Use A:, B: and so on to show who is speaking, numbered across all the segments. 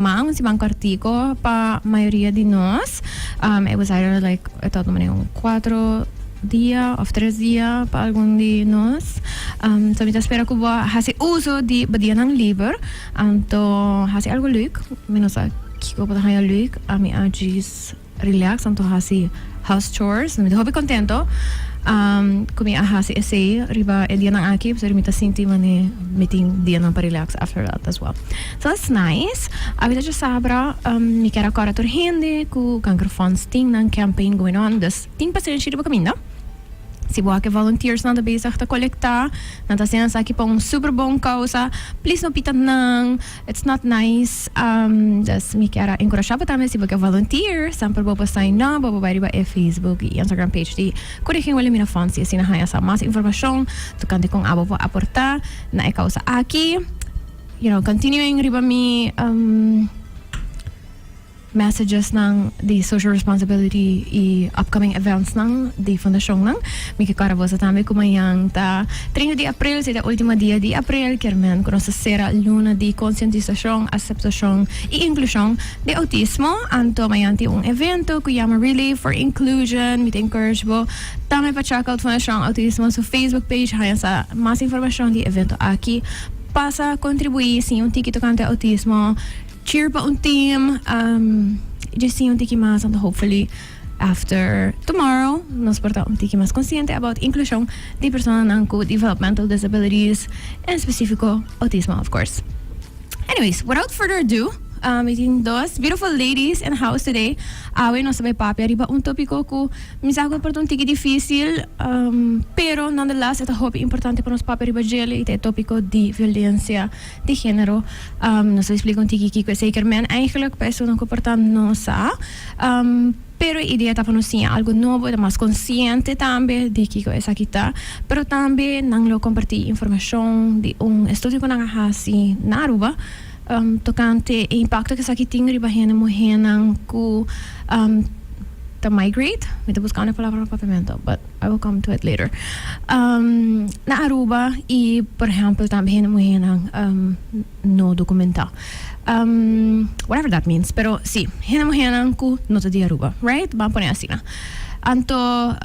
A: Un siman cortico pa mayoria di nos. It was either like e tabata manera un 4 dia of 3 dia pa algun di nos. So mi ta spera cu bo a haci uso di bo dianan liber. Anto haci algo leuk. Mi no sa kico bo ta haya leuk. Ami a djis relax anto haci house chores. Mi ta hopi contento cu mi a haci esey riba e dianan aki, pasobra mi ta sinti mane mi tin dianan pa relax after that as well. So that's nice. Awita djasabra mi kier a corda tur hende cu Kankerfonds tin nan campaign going on, dus tin pasenshi riba caminda. Si bo ke volunteers nan ta bezig ta colecta, nan ta haciendo esaki pa un super bon causa. Please no pita nan. It's not nice. Dus mi kier a encourage bo tambe si bo ke volunteer, semper bo por sign up, bo por bay riba e Facebook y Instagram page di Koningin Wilhelmina Fonds y asina haya sa mas informacion tocante con abo por aporta na e causa aki. Continuing riba mi messages nan di social responsibility y upcoming events nan di fundacion nan. Mi ke corda boso tambe cu mañan ta 30 di april, si e ultimo dia di april, kiermen cu nos ta cera luna di concientisacion, aceptacion y inclusion di autismo. Anto mañan tin un evento cu yama Relay for Inclusion. Mi ta encourage bo tambe pa check out Fundacion Autismo su Facebook page, haya sa mas informacion di evento aki. Pasa contribui, siña un tiki tocante autismo, cheer pa un team, just siña un tiki mas, and hopefully after tomorrow nos por ta un tiki mas consciente about inclusion di personanan cu developmental disabilities, en specifico autismo, of course. Anyways, without further ado, mi tin dos beautiful ladies in the house today. Awe nos ta bay papia riba un topico cu mi sa cu por ta un tiki dificil, pero nonetheless e ta hopi importante pa nos papia riba djele, y ta e topico di violencia di genero. Nos ta explica un tiki kico esey kermen eigenlijk pa esunnan cu por ta no sa. Pero e idea ta pa nos siña algo nobo, ta mas consciente tambe di kico esaki ta. Pero tambe nan lo comparti informacion di un estudio cu nan a haci na Aruba tocante e impacto cu esaki tin riba hende muhernan cu ta migrate. Mi ta buscando e palabra na papiamento, but I will come to it later. Na Aruba y por ehempel tambe hende muhernan no documenta. Whatever that means, pero si, hende muhernan cu no ta di Aruba, right? Ban pone asina. Anto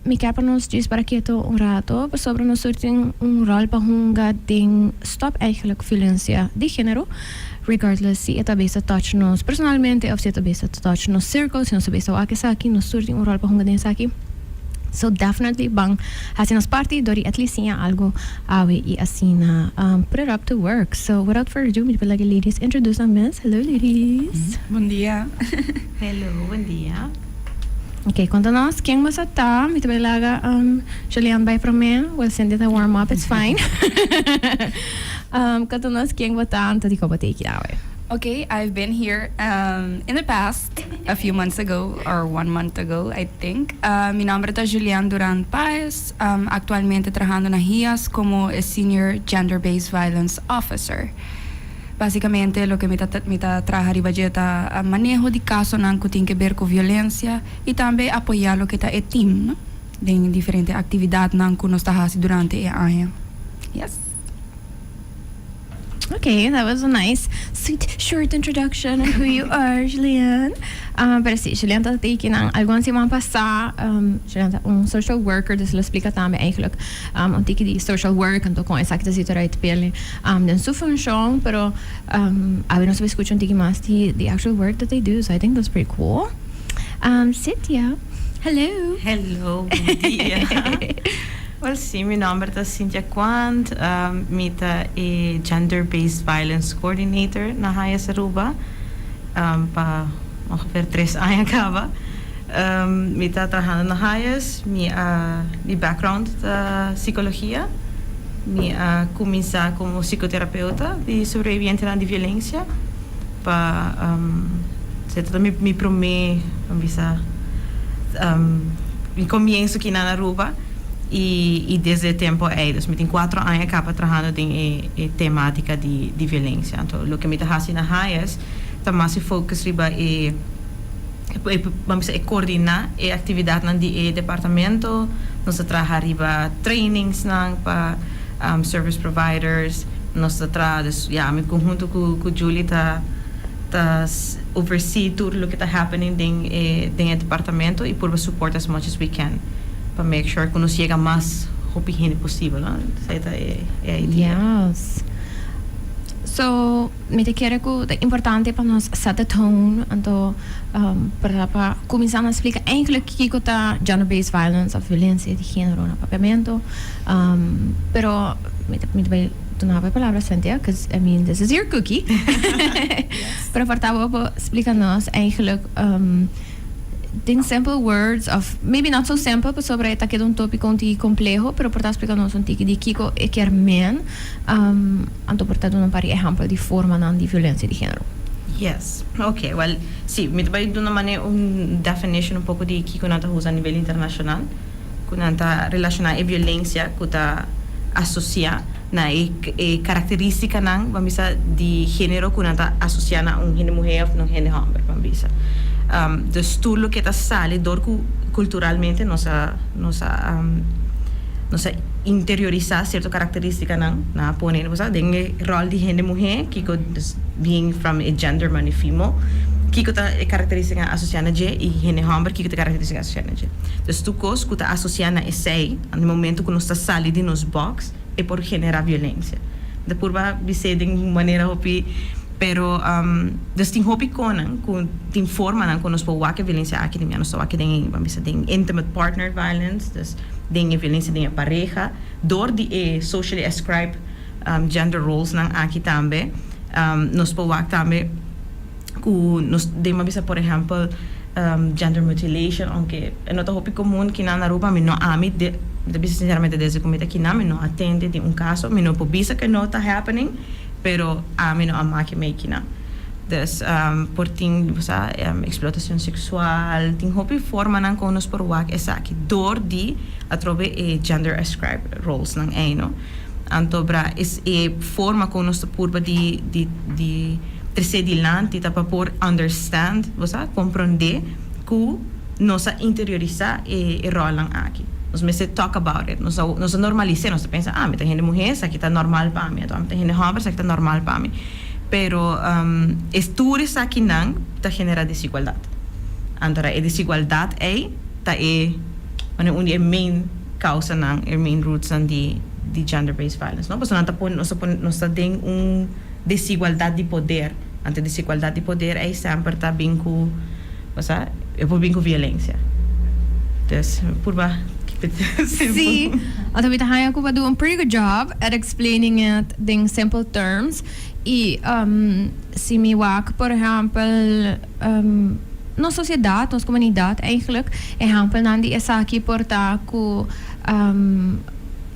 A: mi kier pa nos djis para keto un rato, pasobra nos tur tin un rol pa hunga den stop eigenlijk violencia di genero, regardless si e ta bisa touch nos personalmente of si e ta bisa touch nos circle, si nos ta bisa wak esaki, nos tur tin un rol pa hunga den esaki. So definitely ban haci nos parti door di at least siña algo awe y asina put it up to work. So without further ado, mi ta pidi ladies introduce nan mes. Hello, ladies.
B: Bon dia.
C: Hello, bon dia.
A: Ok, conta nos ken boso ta. Mi ta bay laga Julian bay prome. Well, Cindy ta warm up, it's fine. Conta nos ken bo ta, anto di con bo ta aki awe.
B: Okay, I've been here in the past, a few months ago, or one month ago, I think. Mi nomber ta Julian Duran Paez, actualmente trahando na HIAS como e Senior Gender-Based Violence Officer. Basicamente, loke mi ta traha riba dje ta maneho di casonan cu tin cu ber cu violencia y tambe apoya loke ta e team, no? Den diferente actividadnan cu nos ta haci durante e aña. Yes.
A: Okay, that was a nice, sweet, short introduction of who you are, Julian. Pero si, Julian ta aki nan algun siman pasa. Julian ta un social worker, dus lo splica tambe eigenlijk un tiki di social work, anto con esaki ta zit eruit pele den su funcion, pero awe nos ta scucha un tiki mas di the actual work that they do, so I think that's pretty cool. Cynthia, hello.
C: Hello, bon dia. Well, si, mi nomber ta Cynthia Quant, mi ta e Gender-Based Violence Coordinator na HIAS Aruba pa ongeveer 3 aña caba. Mi ta trahando na HIAS, mi background ta psicologia. Mi a cuminsa como psicoterapeuta di sobreviviente di violencia. Pa esey mi prome, ban bisa, mi comienso aki na Aruba y desde e tempo ey, dus mi tin 4 aña caba trahando den e tematica di violencia. Anto, loke mi ta haci na HIAS ta mas e focus riba e, ban bisa, e coordina e actividadnan di e departamento. Nos ta traha riba trainings nan pa service providers. Nos ta traha, dus ja, mi conhunto cu Julie ta Ta oversee tur loke ta happening den e departamento y purba support as much as we can pa make sure cu nos yega mas hopi hende posibel, no? Esey ta e idea.
A: Yes. So, mi ta kere cu ta importante pa nos set the tone, anto pa cuminsa na splica eigenlijk kico ta gender based violence of violencia di genero na Papiamento. Pero mi ta bay duna bo e palabra, Cynthia, cause, I mean, this is your cookie. Pero por ta bo por splica nos eigenlijk den simple words of maybe not so simple, pasobra e ta keda un topico un tiki compleho, pero por ta splica nos un tiki di kico e kier men, anto por ta duna un par di ehempel di formanan di violencia di genero.
C: Yes. Ok, well, si, mi ta bay duna manera un definition un poco di kico nan ta usa a nivel internacional, cu nan ta relaciona e violencia cu ta asocia na e caracteristicanan, ban bisa, di genero cu nan ta asocia na un hende muher of na un hende homber, ban bisa. Dus tur loke ta sali dor cu culturalmente nos a interiorisa cierto caracteristicanan, nan a pone, bo sa, den e rol di hende muher, kico, dus being from e gender manifimo, kico ta e caracteristicanan asocia na dje, y hende homber kico ta e caracteristicanan asocia na dje. Dus tur cos cu ta asocia na esey, na e momento cu nos ta sali di nos box, e por genera violencia. Mi ta purba bis'é den un manera hopi, pero dus tin hopi conan cu tin formanan cu nos por wak e violencia aki den nos ta wak den, ban bisa, den intimate partner violence, dus den e violencia den e pareha, door di e socially ascribed gender roles nan aki tambe. Nos por wak tambe cu nos den, ban bisa, por ehempel, gender mutilation, aunke e no ta hopi comun kinan na Aruba, mi no ami de, mi ta bisa sinceramente, desde cu mi ta kinan mi no a tende di un caso. Mi no por bisa cu e no ta happening, pero ami no a maki mey kinan. Dus por tin, bo sa, explotacion sexual, tin hopi formanan con nos por wak esaki door di atrobe e gender ascribed roles nan ey, no? Anto bra es e forma con nos ta purba di trece dilanti ta pa por understand, bo sa, comprende cu nos a interiorisa e rolnan aki. Nos mester talk about it. Nos a normalise, nos ta pensa, "Ah, mi ta hende muher, esaki ta normal pa mi," anto, "Ah, mi ta hende homber, esaki ta normal pa mi." Pero es tur esakinan ta genera desigualdad. Anto e desigualdad ey ta e, bueno, un di e main causanan, e main rootsnan di gender based violence, no? Pasobra nan ta pone, nos ta pone, nos ta den un desigualdad di poder. Anto desigualdad di poder ey semper ta bin cu, osea, e por bin cu violencia. Dus purba keep it simple.
A: Sí, anto mi ta haña cu bo a do un pretty good job at explaining it den simple terms. Y si mi wak, por ehempel, nos sociedad, nos comunidad eigenlijk, ehempelnan di esaki por ta cu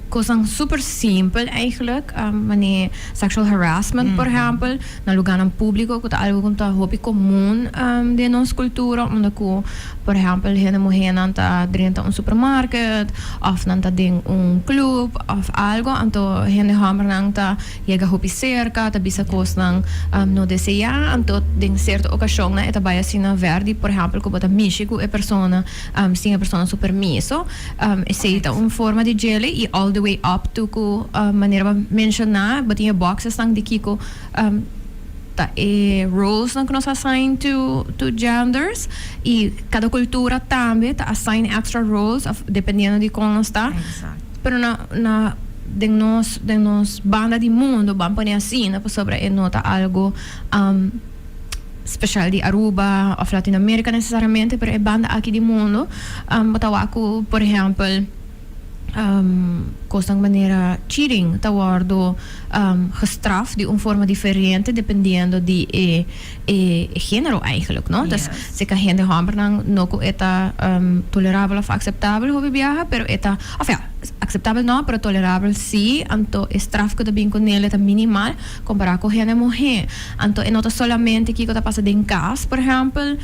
A: cosnan super simpel eigenlijk, manera sexual harassment, por ehempel, na lugarnan publico, cu ta algo cu ta hopi comun den nos cultura, unda cu, por ehempel, hende muhernan ta drenta un supermarket of nan ta den un club of algo, anto hende hombernan ta yega hopi cerca, ta bisa cosnan no desea, anto den cierto ocasionnan e ta bay asina ver di, por ehempel, cu bo ta mishi cu e persona sin e persona su permiso. Esey ta un forma di djele y all the way up to cu manera bo a menciona, bo tin e boxesnan di kico ta e rolesnan cu nos a assign to genders, y cada cultura tambe ta assign extra roles of dependiendo di con nos ta. Pero na den nos banda di mundo, ban pone asina, pasobra e no ta algo special di Aruba of Latinoamérica necesariamente, pero e banda aki di mundo, bo ta wak cu, por ehempel, cosnan manera cheating ta wordo gestraft di un forma diferente dependiendo di e genero eigenlijk, no? Dus si ka hende hombernan no cu e ta tolerabel of aceptabel hopi biaha, pero e ta, of ja, aceptabel no, pero tolerabel si, anto e straf cu ta bin cu nele ta minimal compara cu hende muher. Anto e no ta solamente kico ta pasa den cas, por ehempel,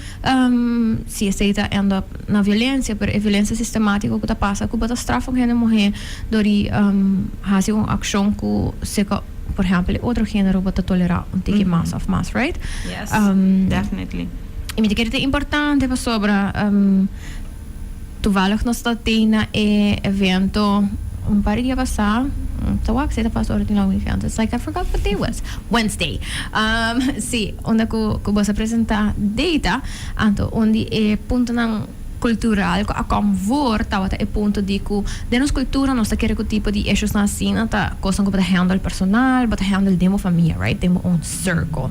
A: si esey ta end up na violencia, pero e violencia sistematico cu ta pasa cu bo ta straf un hende muher door di haci un accion cu seca, por ehempel, e otro genero bo ta tolera un tiki mas of mas, right?
C: Yes, definitely.
A: Y mi ta kere ta importante pasobra toevallig nos ta tin na e evento un par di dia pasa. Ta wak si ta pasa ora tin long weekend. It's like I forgot what day was. Wednesday. Si, unda ku ku boso a presenta data, anto un di e puntonan kultural ku a kom voor tabata e punto di ku den nos kultura nos ta kere ku tipo di issuesnan asina ta kosnan ku bo ta handle personal, bo ta handle den bo famia, right, den bo own circle.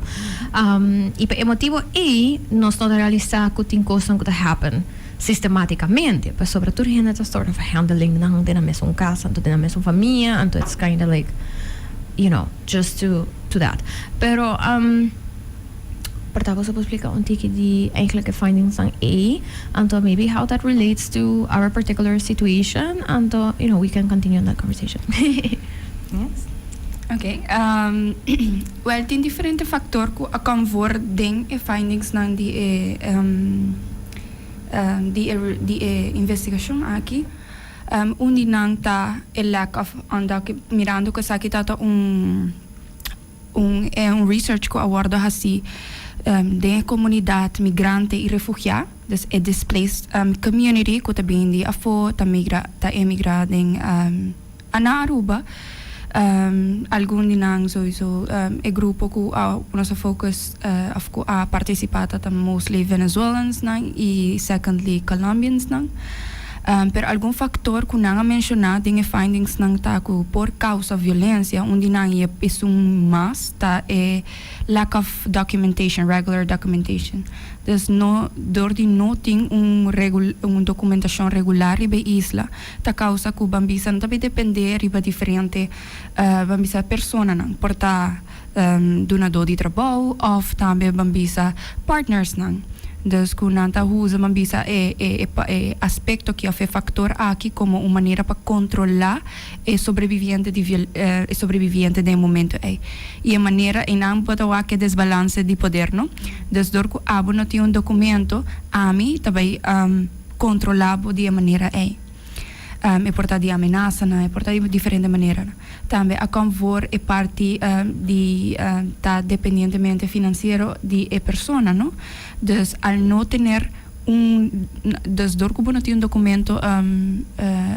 A: I pa e motibo ei nos no ta realisa ku tin kosnan ku ta happen sistematicamente, pasobra tur hende ta sort of handling nan den nan mesun casa, anto den nan mesun famia, anto it's kinda like, just to that. Pero por ta boso por splica un tiki di eigenlijk e findings nan ei, anto maybe how that relates to our particular situation, anto we can continue on that conversation.
C: Yes.
B: Ok, well, tin diferente factor cu a come voor den e findings nan di e investigacion aki. Un di nan ta e lack of mirando cu esaki ta un research cu a wordo haci den comunidad migrante y refugia, dus e displaced community cu ta bin di afo, ta migra, ta emigra den na Aruba. Algun di nan sowieso, e grupo cu a nos focus of cu a participa ta mostly Venezuelans nan y secondly Colombians nan. Pero algun factor cu nan a menciona den e findings nan ta cu por causa violencia, un di nan e un mas ta e lack of documentation, regular documentation. Dus no, door di no tin un documentacion regular riba isla, ta causa cu ban bisa nan ta depende riba diferente ban bisa persona nan, por ta dunador di trabou of tambe ban bisa partners nan. Dus cu nan ta usa ban bisa e aspecto cu e factor aki como un manera pa controla e sobreviviente den momento ey. Y e manera y nan por ta e desbalance di poder, no? Dus door cu abo no tin un documento, ami tambe controla bo di manera ey. E por ta di amenaza, no? E por ta di diferente manera. No? Tambe a come voor e parti di ta dependientemente financiero di e persona, no? Dus al no tener un, dus door cu bo no tin un documento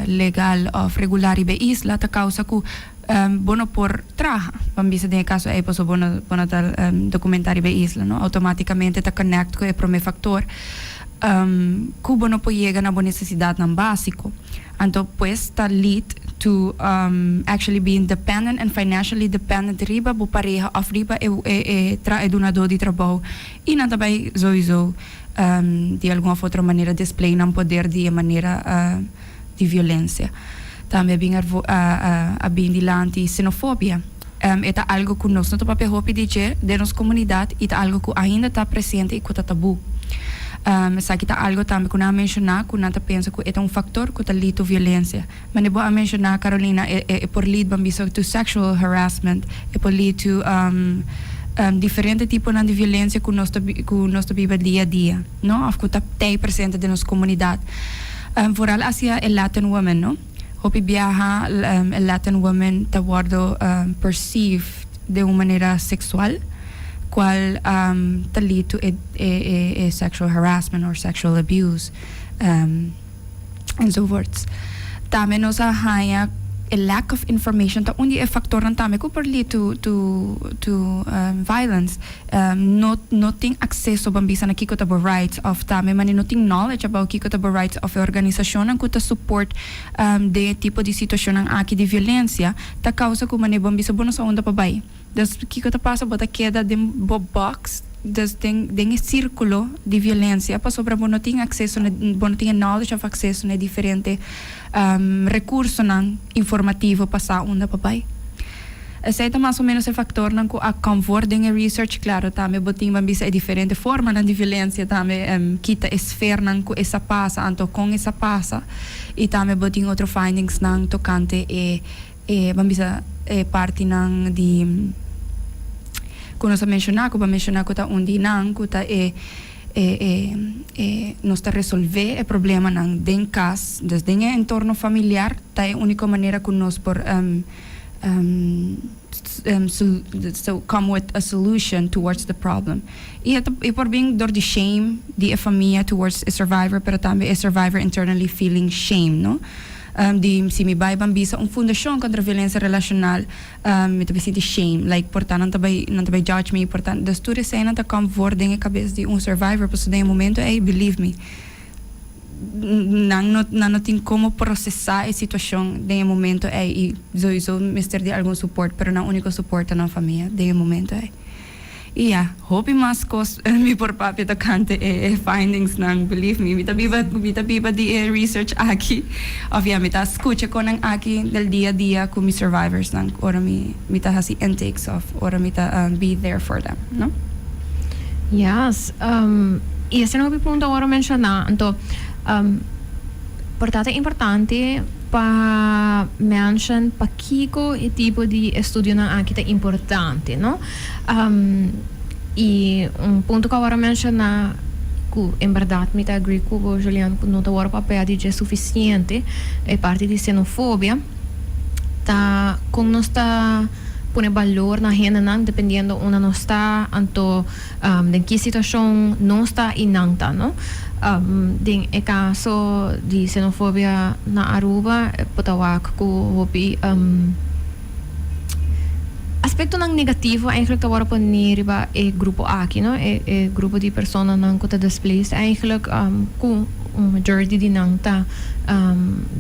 B: legal of regular riba isla, ta causa cu bo no por traha. Ban bisa den caso ey paso bo no ta documenta riba isla, no? Automaticamente ta connect cu e prome factor cu bo no por yega na bo necesidad nan basico. Anto pues ta lead to actually being dependent and financially dependent riba bo pareha of riba e dunador di trabou y nan tambe sowieso di algun of otro manera display nan poder di manera di violencia. Tambe a bin dilanti xenofobia. E ta algo cu nos no ta papia hopi di dje den nos comunidad y ta algo cu ainda ta presente y cu ta tabu. Esaki ta algo tambe cu nan a menciona cu nan ta pensa cu e ta un factor cu ta lead to violencia. Manera bo a menciona, Carolina, e por lead ban bisa to sexual harassment, e por lead to diferente tipo di violencia cu nos ta biba dia a dia, no? Of cu ta presente den nos comunidad. Vooral hacia e Latin women, no? Hopi biaha e Latin women ta wordo perceived di un manera sexual, cual ta lead to a sexual harassment or sexual abuse enzovoorts. Tambe nos a haya a lack of information ta un di e factor tambe cu por lead to violence. No tin acceso ban bisa na kico ta bo rights of tambe mani no tin knowledge about kico ta bo rights of organisacion cu ta support den tipo di situacion aki di violencia ta causa cu mani ban bisa bo no sa unda pa bay. Dus kico ta pasa, bo ta keda den bo box, dus den e circulo di violencia pasobra bo no tin acceso, bo no tin knowledge of acceso na diferente recursonan informativo pa sa unda pa bay. Esey ta mas o menos e factor nan cu a come voor den e research. Claro, tambe bo tin ban bisa e diferente forma nan di violencia tambe, kita e sfera nan cu esey ta pasa, anto con esey ta pasa, y tambe bo tin otro findings nan tocante e ban bisa e parti nan di cu nos a menciona, cu a menciona cu ta un di nan cu ta e nos ta resolve e problema nan den cas, dus den e entorno familiar ta e unico manera cu nos por so come with a solution towards the problem. Y por bin door di shame di e famia towards a survivor, pero tambe a survivor internally feeling shame, no? Di si mi bai ban bisa un fundacion contra violencia relacional, mi ta bay sinti shame, like por ta nan ta bay judge me, por ta. Dus tur esey nan ta come voor den e cabes di un survivor, pasobra den e momento ey, believe me, nan no tin como procesa e situacion den e momento ey y sowieso mester di algun support, pero nan unico support ta nan famia den e momento ey. Y ja, hopi mas cos mi por papia tocante e findings nan, believe me, mi ta biba di e research aki. Of ja, mi ta scucha con nan aki del dia a dia cu mi survivors nan, ora mi ta hasi intakes of ora mi ta be there for them, no?
A: Yes. Y esey no punto awor menciona. Anto, por tanto, ta importante pa mention pakico e tipo di estudio nan aki ta importante, no? Y un punto cu awor menciona cu en berdad mi ta agree cu bo, Julian, cu no ta awor papel di suficiente e parti di xenofobia ta con nos ta pone balor na hende nan dependiendo unda nos ta, anto den ki situacion nos ta y nan ta, no? Den e caso di xenofobia na Aruba, por ta wak cu hopi aspecto nan negativo eigenlijk ta wordo poni riba e grupo aki, no? E grupo di persona nan cu ta displaced eigenlijk, cu un majority di nan ta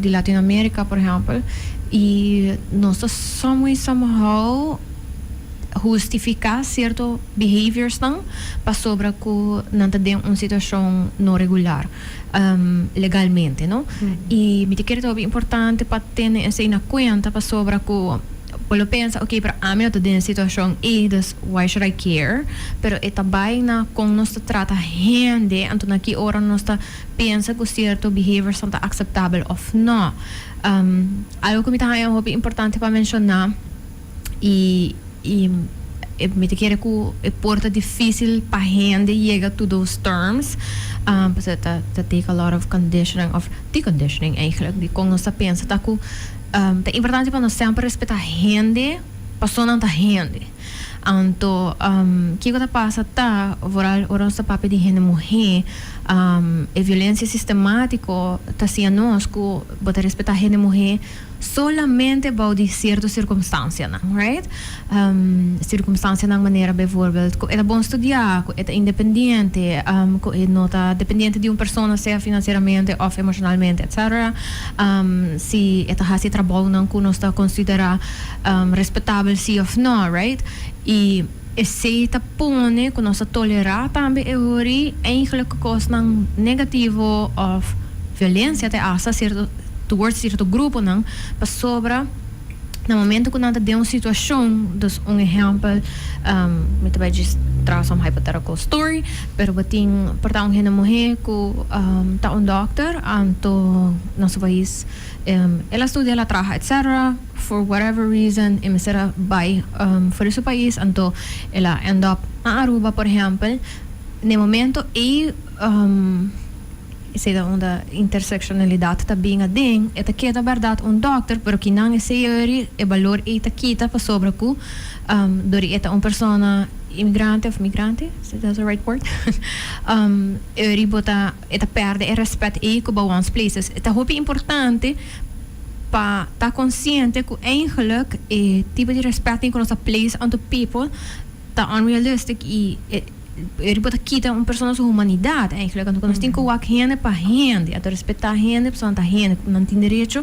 A: di Latinoamerica, por ehempel, y nos ta some way somehow justifica cierto behaviors nan pasobra cu nan ta den un situacion no regular legalmente, no? Y mi ta kere ta importante pa tene esey na cuenta pasobra cu bo lo pensa, "Ok, pero ami no ta den situacion e, dus why should I care?" Pero e ta bay na con nos ta trata hende, anto na ki ora nos ta pensa cu cierto behaviors ta aceptabel of no. Algo cu mi ta hopi importante pa menciona y mi ta kere cu e por ta dificil pa hende yega to those terms, pasobra ta take a lot of conditioning of deconditioning eigenlijk di con nos ta pensa, ta cu ta importante pa nos semper respeta hende pasobra nan ta hende. Anto, kico ta pasa ta, vooral ora nos ta papia di hende muhe, e violencia sistematico ta siña nos cu bo ta respeta hende muhe solamente bou di cierto circunstancia nan, right? Circunstancia nan manera bijvoorbeeld cu e ta bon studia, cu e ta independiente, cu e no ta dependiente di un persona, sea financieramente of emocionalmente, etc. Si e ta haci trabou nan cu nos ta considera respetabel si of no, right? Y esey ta pone cu nos ta tolera tambe e hori eigenlijk cos nan negativo of violencia te hasta cierto towards cierto grupo nan pasobra na momento cu nan ta den un situacion. Dus un ehempel, mi ta bay just traha some hypothetical story, pero bo tin por ta un hende muhe cu ta un dokter, anto na su pais el a studia, el a traha, etc. For whatever reason e mester a bay for di su pais, anto el a end up na Aruba, por ehempel. Na momento e esey ta unda interseccionalidad ta bin aden, e ta keda berdad un dokter, pero kinan esey e balor e ta kita pasobra cu dor e ta un persona inmigrante of migrante, is that the right word? E bo ta e ta perde e respet e cu bo once places. Ta hopi importante pa ta consciente cu eigenlijk e tipo di respet cu nos ta place onto people ta unrealistic y e bo ta kita un persona su humanidad eigenlijk. Anto nos tin cu wak hende pa hende, anto respeta hende pasobra nan ta hende, nan tin derecho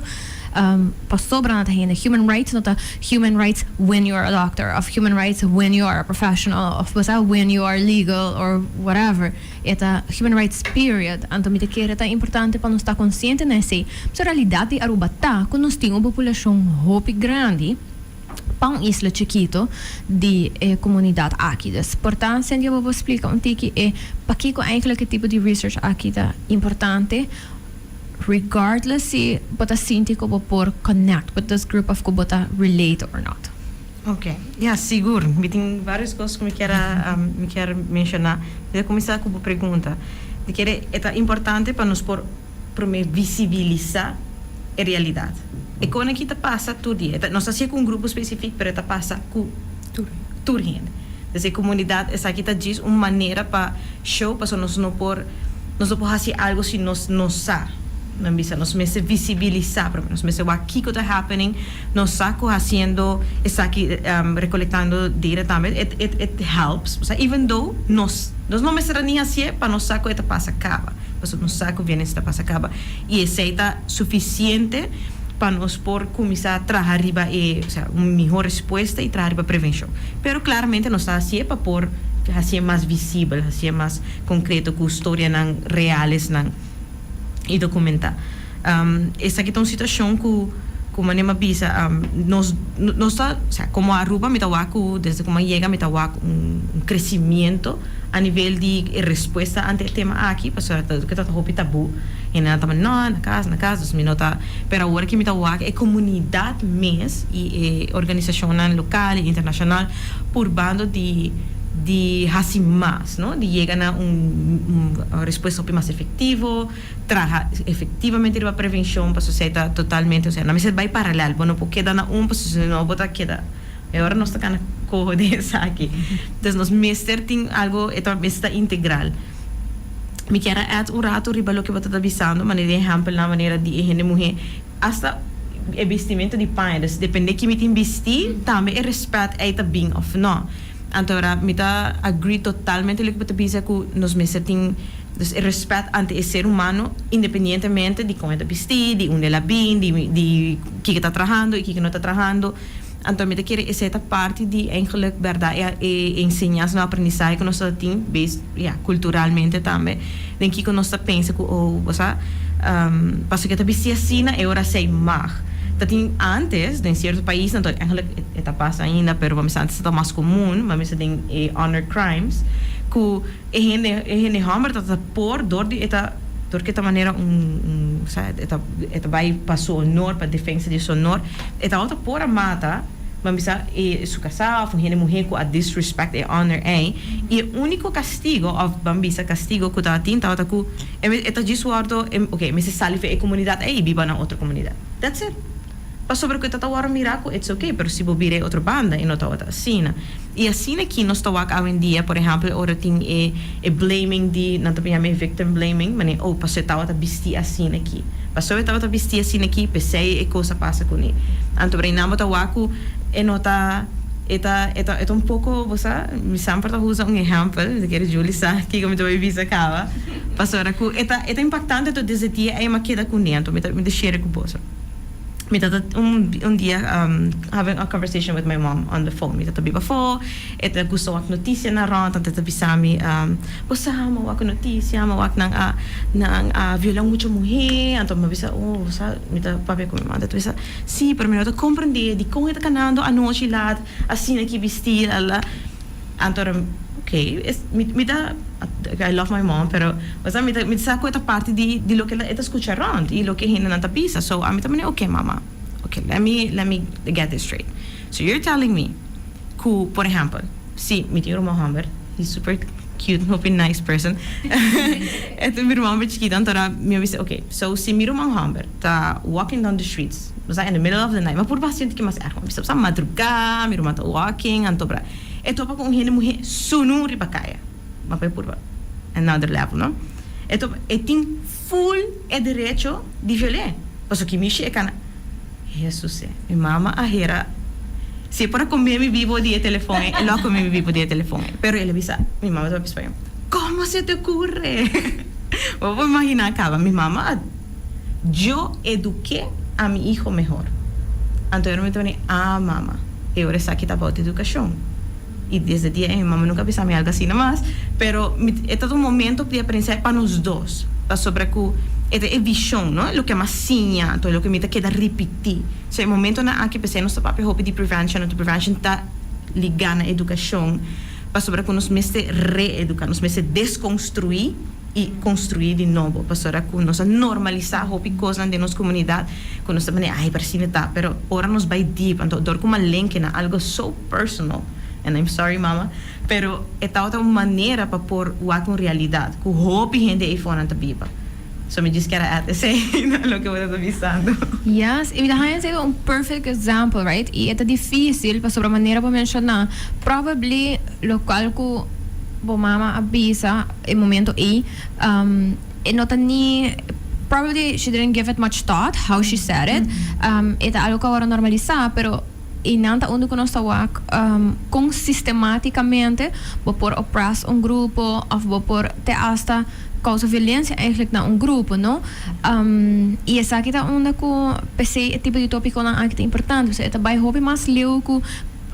A: pasobra nan ta hende. Human rights no ta human rights when you are a doctor of human rights when you are a professional of basta when you are legal or whatever. E ta human rights, period. Anto mi ta kere ta importante pa nos ta consciente na esey. So realidad di Aruba ta cu nos tin un populacion hopi grandi pa un isla chikito di comunidad aki. Dus, por ta, Cindy, bo por splica un tiki e pakico eigenlijk e tipo di research aki ta importante, regardless si bo ta sinti cu bo por connect with this group of cu bo ta relate or not.
C: Ok, ja, sigur. Mi tin varios cos cu mi kier menciona. Mi ta cuminsa cu un pregunta. Mi kier ta importante pa nos por prome visibilisa e realidad. E cos aki ta pasa tur dia. No ta cu un grupo specifico, pero ta pasa cu tur hende. Dus e comunidad esaki ta djis un manera pa show, pa nos no por haci algo si nos no sa. Nan bisa nos mester visibilisa prome, nos mester wak kiko ta happening, nos sa ku hasiendo esaki, recolectando data tambe it it it helps, osea even though nos nos no mester a ni hasié pa nos sa ku e ta pasa kaba, pasobra nos sa ku violencia ta pasa kaba y esei ta suficiente pa nos por kuminsá traha riba e osea un mihó respuesta y traha riba prevenshon. Pero claramente nos ta hasié pa por hasié mas visibel, hasié mas concreto ku storianan realesnan. Y documenta. Esaki ta un situacion cu cu manera mi a bisa nos nos ta osea como Aruba mi ta wak cu desde cu mi a yega mi ta wak un crecimiento a nivel di e respuesta ante e tema aki pasobra ta loke ta hopi tabu hendenan ta no na cas na cas dus mi no ta pero awor aki mi ta wak e comunidad mes y e organisacionnan local y internacional purbando di di haci mas no di yega na un respuesta hopi mas efectivo, traha efectivamente riba prevencion pasobra esey ta totalmente osea nan mester bay paralel bo no por keda na un pasobra si no bo ta keda e ora nos ta cana coho den esaki entonces nos mester tin algo e ta mester ta integral. Mi kier a add un rato riba loke bo ta ta bisando manera di ehempelnan manera di e hende muhe hasta e bistimento di paña dus depende ki mi tin bisti tambe e respet ey ta bin of no. Anto ora mi ta agree totalmente loke bo ta bisa ku nos mester tin dus e respet ante e ser humano independientemente di kon e ta bisti, di unda el a bin, di di kiko e ta trahando i kiko no ta trahando. Anto mi ta kere esei ta parti di eigenlijk bèrdat e e enseñansa no aprendisahe ku nos ta tin base ya kulturalmente tambe den kiko nos ta pensa ku oh bo sa pasobra ke ta bisti asina e ora esei mag. Ta tin antes den cierto paisnan to eigenlijk e ta pasa ainda pero bo mester antes ta mas comun bo mester den e honor crimes cu e hende e hende homber ta ta por door di e ta door cu e ta manera un un sa e ta e ta bay pa su honor pa defensa di su honor e tabata por a mata bo mester e su casa of un hende muhe cu a disrespect e honor ey y e unico castigo of bo bisa castigo cu tabatin tabata cu e ta djis wordo ok e mester sali for e comunidad ey y biba na otro comunidad. That's it. Pasobra ku e ta ta wòrdu mirá ku it's okay, pero si bo bira e otro banda e no tabata asina. I asina aki nos ta wak awendia, por ehèmpel ora tin e e blaming di, nan ta yama e victim blaming, manera oh pasobra e tabata bistí asina aki. Pasobra e tabata bistí asina aki, p'esei e kos a pasa kuné. Anto por einan bo ta wak ku e no ta, e ta e ta e ta un poko, bo sa, mi semper ta usa un ehèmpel, mi ta kere Julie sa kiko mi ta bai bisa kaba. Pasobra ku e ta e ta impaktante tur desde dia ei m'a keda kuné anto mi ta mi ta share ku boso. Mi ta ta un un dia having a conversation with my mom on the phone mi ta ta biba afó e ta gusta wak notisianan rònt anto e ta bisa mi bo sa m'a wak un notisia m'a wak nan a nan a viola un mucha muhé anto m'a bisa oh bo sa mi ta papia ku mi mama anto e ta bisa si pero mi no ta komprendé dikon e ta kanando anochi lat asina ki bistí lalala. Anto ok, mi mi ta I love my mom pero osea mi ta mi ta sa ku e ta parti di di loke e ta skucha rònt i loke hendenan ta bisa so ami ta manera ok mama ok let me let me get this straight so you're telling me ku por ehèmpel si mi tin un ruman hòmber he's super cute hopi nice person e ta mi ruman hòmber chikito anto mi a bisa ok so si mi ruman hòmber ta walking down the streets osea in the middle of the night mi a purba hasi un tiki mas erg mi a bisa osea madrugá mi ruman ta walking anto E topa ku un hende muhé sunu riba kaya. Ma pa e purba another level, no? E topa, e tin full e derecho di viol'é. Pasobra ki mishi e kana. Hesus e. Mi mama a hera, si e por a komé mi bibo di e telefon ei, e lo a komé mi bibo di e telefon ei. Pero el a bisa, mi mama ta papia spañó, Komo se te ocurre? Bo por imaginá kaba, mi mama a, Yo eduqué a mi hijo mehor. Anto ora mi ta bini, Ah, mama. E ora esaki ta about educacion. Y desde dia ey mi mama nunca a bisa mi algo asina mas, pero mi e ta un momento di aprendizahe pa nos dos, pasobra cu e ta e vision, no, loke mi a siña, anto loke mi ta keda ripiti. So e momentonan aki p'esey nos ta papia hopi di prevention, anto prevention ta liga na educacion, pasobra cu nos mester re-educa, nos mester desconstrui. i konstruí di nobo pasobra ku nos a normalisá hopi kosnan den nos komunidat ku nos ta manera ai pero asina ta pero ora nos bai deep anto dor ku malenke na algo so personal and I'm sorry mama pero e tabata un manera pa por wak un realidat ku hopi hende eifonan ta biba so mi djis kier a add esei na loke bo ta bisando.
A: Yes, i mi ta haña esei un perfect example right i e ta difícil pasobra manera bo menshoná probably lokual ku bo mama a bisa. E momento ei e no ta ni Probably she didn't give it much thought how she said it. E ta algo ku awor normalisá, pero einan ta unda ku nos ta wak kon sistematicamente bo por oppress un grupo of bo por te hasta causa violencia eigenlijk na un grupo, no? I esaki ta unda ku p'esei e tipo di tópikonan aki ta importante, pasobra e ta bai hopi mas leu ku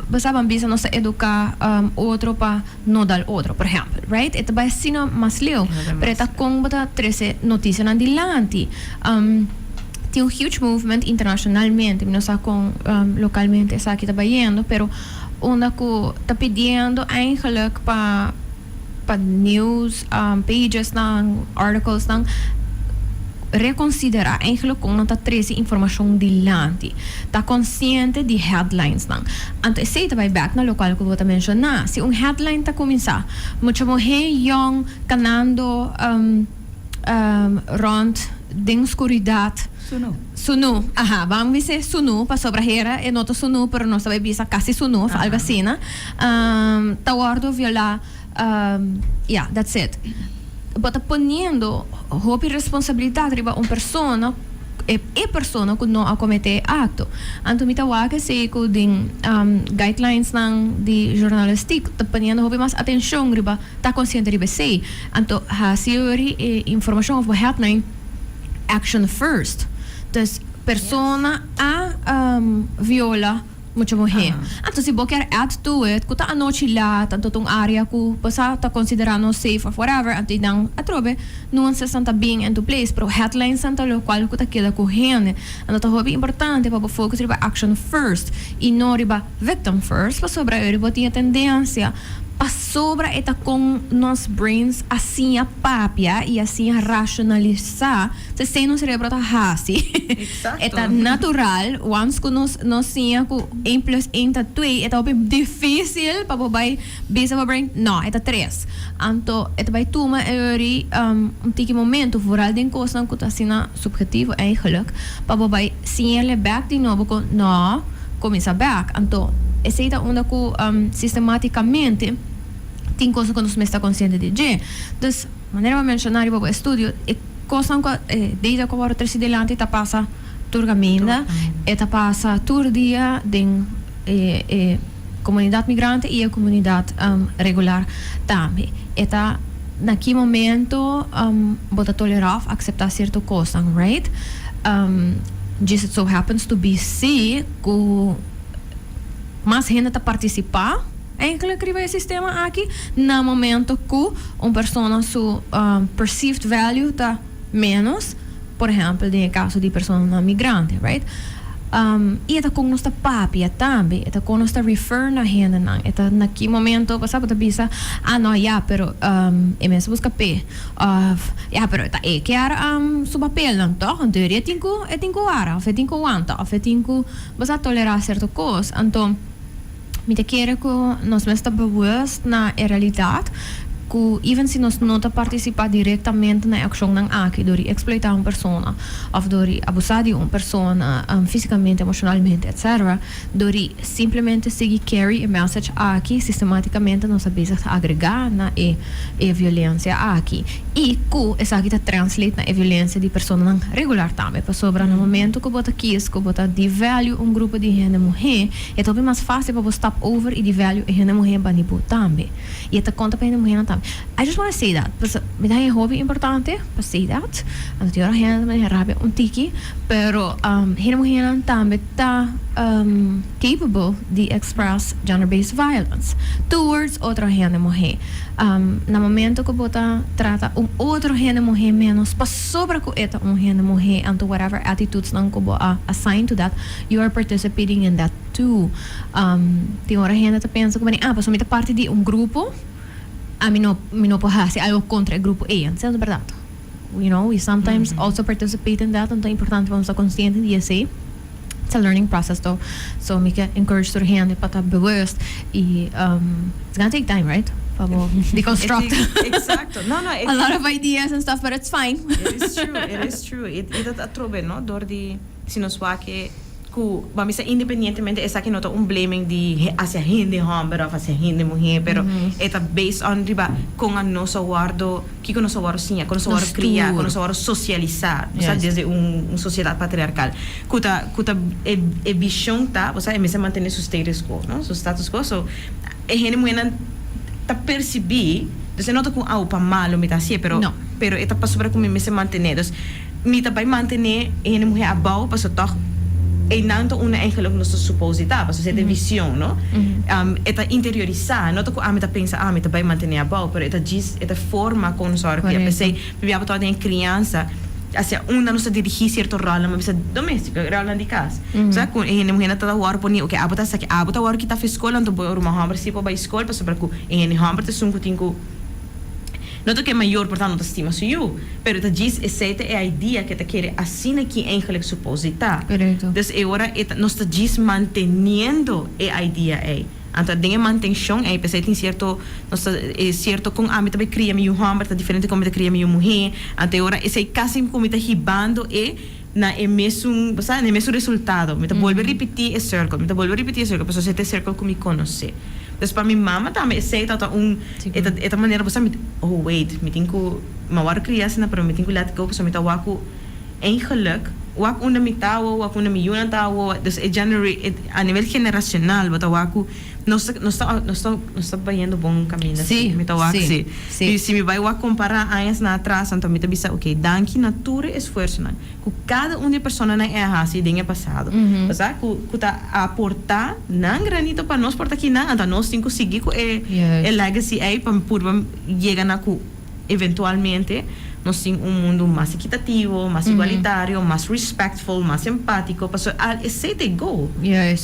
A: bo sa ban bisa nos ta eduká otro pa no dal otro, por ehèmpel, right? E ta bai asina mas leu, pero e ta kon bo ta trese notisianan dilanti. Tin un huge movement internashonalmente, mi no sa kon lokalmente esaki ta bayendo, pero unda ku ta pidiendo eigenlijk pa news pagesnan, articlesnan reconsidera eigenlijk kon nan ta trece informacion dilanti. Ta consciente di headlinesnan. Anto esey ta bay bek na locual cu bo ta menciona. Si un headline ta cuminsa, Mucha muhe yong canando rond den scuridad.
B: Sunu.
A: Sunu, aha, ban bisa sunu pasobra hera e no ta sunu pero nos ta bay bisa casi sunu of algo asina. Ta wordo viola. Yeah, that's it. Bo ta poniendo hopi responsabilidad riba un persona, e e persona cu no a comete e acto. Anto mi ta wak esey cu den guidelinesnan di journalistiek ta poniendo hopi mas atencion riba ta consciente riba esey. Anto haci yori e informacion of bo headline action first. Dus persona a viola mucha muhé. Anto si bo kier add to it ku ta anochi laat anto ta un area ku bo sa ta konsiderá no safe of whatever anto i nan atrobe nuancesnan ta bin into place pero headlinesnan ta lokual ku ta keda ku hende. Anto ta hopi importante pa bo focus riba action first i no riba victim first pasobra eri bo tin e tendensia pasobra e ta kon nos brains a siña papia i a siña racionalisa. Esei nos cerebro ta hasi. E ta natural. Once ku nos nos siña ku een plus een ta twee, e ta hopi difícil pa bo bai bisa bo brain, no, e ta tres. Anto e ta bai tuma e ori un tiki momento, vooral den kosnan ku ta asina subjetivo eigenlijk, pa bo bai siñ'e bek di nobo ku no, kuminsá bek. Anto esei ta unda ku sistematicamente tin kosnan ku nos mester ta konsiente di dje. Dus, manera bo a menshoná riba bo estudio, e kosnan ku e data ku a wòrdu trese dilanti ta pasa tur kaminda, e ta pasa tur dia den e e komunidat migrante i e komunidat regular tambe. E ta na ki momento bo ta tolerá òf akseptá sierto kosnan, right? Just it so happens to be si ku mas hende ta partisipá. Eigenlijk riba e sistema aki na momento cu un persona su perceived value ta menos, por ehempel den e caso di personanan migrante, right? Y e ta con nos ta papia tambe, e ta con nos ta refer na hendenan, e ta na ki momento bo sa bo ta bisa, ah no ya pero e mes a busca p'e, of ya pero ta e kier su papelnan toch, en teoria e tin cu e tin cu wara of e tin cu wanta of e tin cu bo sa tolera cierto cos, anto. Mi ta kere ku nos mes ta bewust na e realidat ku even si nos no ta partisipá direktamente na e akshonnan aki dor di eksploitá un persona òf dor di abusá di un persona físikamente, emoshonalmente etcetera, dor di simplemente sigui carry e message aki sistematikamente nos ta bezig ta agregá na e e violensia aki i ku esaki ta translate na e violensia di personanan regular tambe pasobra na momento ku bo ta kies ku bo ta devalue un grupo di hende muhé. E ta hopi mas fácil pa bo stap over i devalue e hende muhé bani bo tambe. I e ta konta pa hende muhénan tambe. I just wanna say that, pasobra mi ta haña hopi importante pa say that. Anto tin ora hende ta mane rabia un tiki, pero hende muhénan tambe ta capable di express gender based violence towards otro hende muhé. Na momento ku bo ta trata un otro hende muhé ménos pasobra ku e ta un hende muhé, anto whatever attitudes-nan ku bo a assign to that, You are participating in that too. Tin ora hende ta pensa ku ah, pasobra mi ta parti di un grupo, ami no mi no por hasi algo kontra e grupo ei. Anto esei no ta bèrdat. We sometimes also participate in that, anto ta importante pa nos ta konsiente di esei. It's a learning process though. So mi ke encourage tur hende pa ta bewust i it's gonna take time, right? Pa bo deconstruct
C: Exacto. No, no,
A: a lot of ideas and stuff, but it's fine.
C: It is true, it is true. I dat atrobe, no? Dor di. Si nos wak e Ku bo a misa independientemente esaki no ta un blaming di hacia hende homber of hacia hende muher pero e ta based on riba kon a nos a wordo kiko nos a wordo siña kon nos a wordo cria kon nos a wordo socialisa bo sa desde un sociedad patriarcal ku ta ku ta e e vision ta bo sa e mester mantene su status quo no su status quo so e hende muhernan ta percibi dus e no ta ku awo pa malo mi ta hacié pero pero e ta pasobra ku mi mester mantene dus Mi ta bai mantené e hende muhé abou pasobra tòg einan ta unda eigenlijk nos ta supos di ta, pasobra esei ta e vision, no? E ta interiorisá, no ta ku ami ta pensa, ah, mi ta bai mantené abou, pero e ta djis, e ta forma kon nos ora kria. P'esei, mi biaba tòg den e kriansa, hacia unda nos ta dirigí sierto ròlnan, mi bisa doméstiko, ròlnan di kas. Sa ku e hende muhénan ta wòrdu poni, oke, abo ta esaki, abo ta wòrdu kita af'e skol, anto bo ruman hòmber sí por bai skol, pasobra ku e hende hòmber ta esun ku tin ku. No ta ku e mayor por ta no ta stima su yu, pero ta djis esei ta e idea ku e ta kere asina ki eigenlijk supos di ta. Dus e ora e ta nos ta djis manteniendo e idea ei. Anto den e mantenshon ei p'esei tin sierto nos ta e sierto kon ami ta bai kria mi yu hòmber ta diferente kon mi ta kria mi yu muhé. Anto e ora esei kasi ku mi ta hibando e na e mesun bo sa na e mesun resultado. Mi ta bolbe ripití e circle, mi ta bolbe ripití e circle pasobra esei ta e circle ku mi konosé. Pues pa mi mama tambe esei tabata un e ta e ta manera bo sa mi oh wait mi tin ku mi a wòrdu kria asina pero mi tin ku let go pasobra mi ta wak ku eigenlijk wak unda mi ta awo wak unda mi yunan ta awo dus e genera e a nivel generacional bo ta wak ku nos ta nos ta nos ta nos ta bayendo bon kaminda si mi ta wak si si si mi bai wak kompara añasnan atras anto mi ta bisa okay danki na tur e esfuersonan. Ku kada un di e personanan e a hasi den e pasado. Pasá ku ku ta aportá nan granito pa nos por ta kinan, anto nos tin ku sigui ku e e legacy ei pa purba yega na ku eventualmente nos tin un mundu mas ekitativo, mas igualitario, mas respectful, mas empátiko, pasobra esei ta e goal.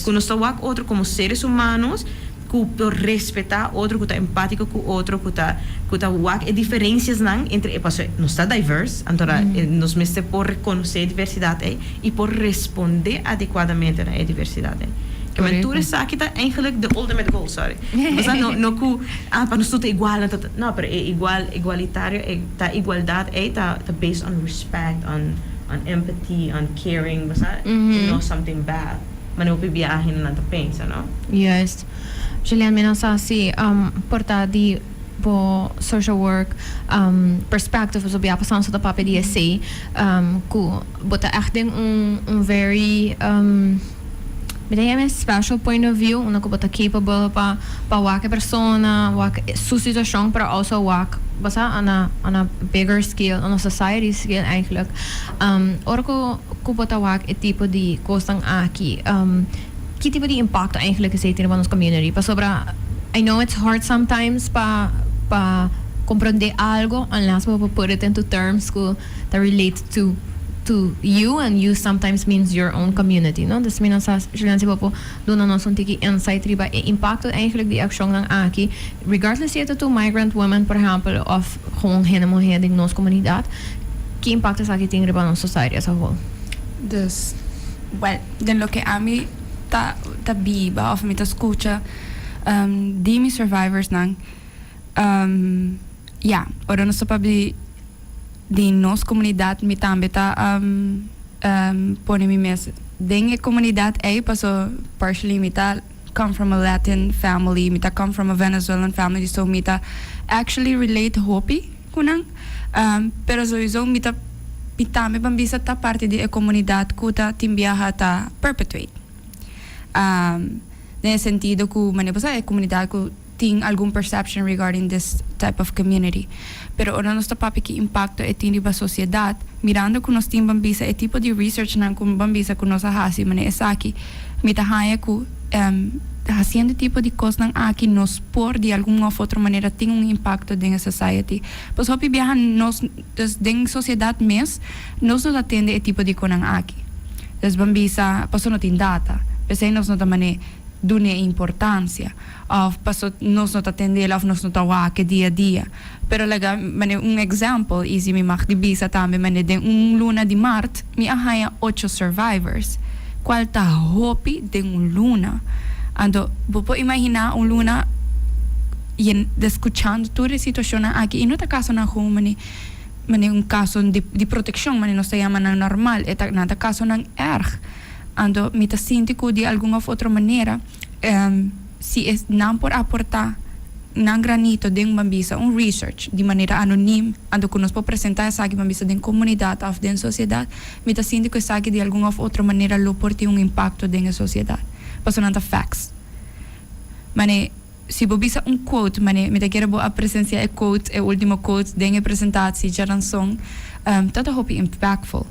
C: Ku nos ta wak otro komo seres humanos. Ku por respetá otro, ku ta empátiko ku otro, ku ta ku ta wak e diferensiasnan entre e pasobra nos ta diverse, anto nos mester por rekonosé e diversidat ei i por respondé adekuadamente na e diversidat ei. Ke men tur esaki ta eigenlijk de ultimate goal, sorry. Pasobra no no ku ah pa nos tur ta igual no ta no pero e igual igualitario e ta igualdat ei ta ta based on respect, on on empathy, on caring, bo sa, no something bad. Manera hopi biaha hendenan ta pensa, no?
A: Juist. Julian, mi no sa si por ta di bo social work perspective pasobra bia pasá nos ta papia di esei ku bo ta ègt den un un very mi ta yama e special point of view unda ku bo ta capable pa pa wak e persona, wak su situashon pero also wak bo sa on a on a bigger scale, on a society scale eigenlijk. Ora ku. Ku bo ta wak e tipo di kosnan aki? Ki tipo di impakto eigenlijk esei tin riba nos community? Pasobra I know it's hard sometimes pa pa comprende algo unless bo por put it into terms ku ta relate to to you and you sometimes means your own community, no? Dus mi no sa Julian si bo por duna nos un tiki insight riba e impakto eigenlijk di e akshonnan aki regardless si e ta to migrant women por ehempel of gewoon hende muhé den nos komunidat. Ki impakto esaki tin riba nos society as a whole?
B: Dus, well, den loke ami ta ta biba of mi ta skucha di mi survivorsnan, ya, ora nos ta papia di nos komunidat mi tambe ta pone mi mes den e komunidat ei paso partially mi ta come from a Latin family, mi ta come from a Venezuelan family, so mi ta actually relate hopi ku nan. Pero souiso mi ta mi tambe ban bisa ta parti di e komunidat ku ta tin biaha ta perpetuate. Den e sentido ku manera bo sa e komunidat ku tin algun perception regarding this type of community. Pero ora nos ta papia ki impakto e tin riba sosiedat, mirando ku nos tin ban bisa e tipo di researchnan ku ban bisa ku nos a hasi manera esaki, mi ta haña ku Haciendo e tipo di cosnan aki nos por di algun of otro manera tin un impacto den e society. Pues hopi biaha nos, dus den sociedad mes, nos no ta tende e tipo di conan aki. Dus ban bisa paso no tin data, p'esey nos no ta mane dun'e e importancia of paso nos no ta tendel of nos no ta wak e dia a dia. Pero laga mane un example y si mi mag di bisa tambe mane den un luna di mart mi a haña ocho survivors cual ta hopi den un luna. Anto bo por imagina un luna yen de scuchando tur e situacionnan aki y no ta casonan gewoon mane mane un caso di di proteccion mane nos ta yama nan normal e ta nan ta casonan erg. Anto mi ta sinti ku di algun òf otro manera si e nan por aportá nan granito den ban bisa un research di manera anonim anto ku nos por presentá esaki ban bisa den komunidat òf den sosiedat, mi ta sinti ku esaki di algun òf otro manera lo por tin un impakto den e sosiedat pasobra nan ta facts. Mane si bo bisa un quote mane mi ta kere bo a presensia e quote e ultimo quote den e presentatie djaranson ta ta hopi impactful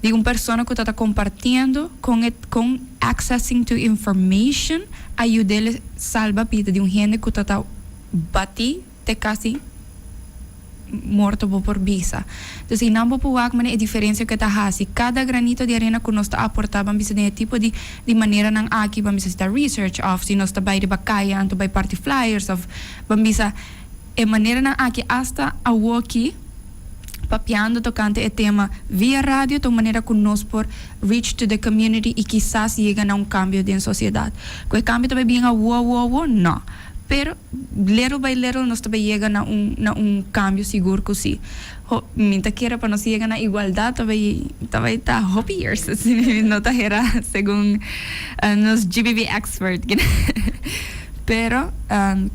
B: di un persona ku ta ta kompartiendo kon e kon accessing to information a yud'el salba bida di un hende ku ta ta bati te kasi morto bo por bisa. Dus einan bo por wak manera e diferencia cu e ta haci. Cada granito di arena cu nos ta aporta ban bisa den e tipo di di maneranan aki, ban bisa si ta research of si nos ta bay riba caya anto bay parti flyers of ban bisa e maneranan aki hasta awoki papiando tocante e tema via radio ta un manera cu nos por reach to the community y kisas yega na un cambio den sociedad. Cu e cambio ta bay bien awo awo awo? No. Pero little by little nos ta bay yega na un na un cambio sigur cu si. Ho mi ta kere pa nos yega na igualdad ta bay ta bay ta hopi years si mi no ta hera segun nos GBV expert pero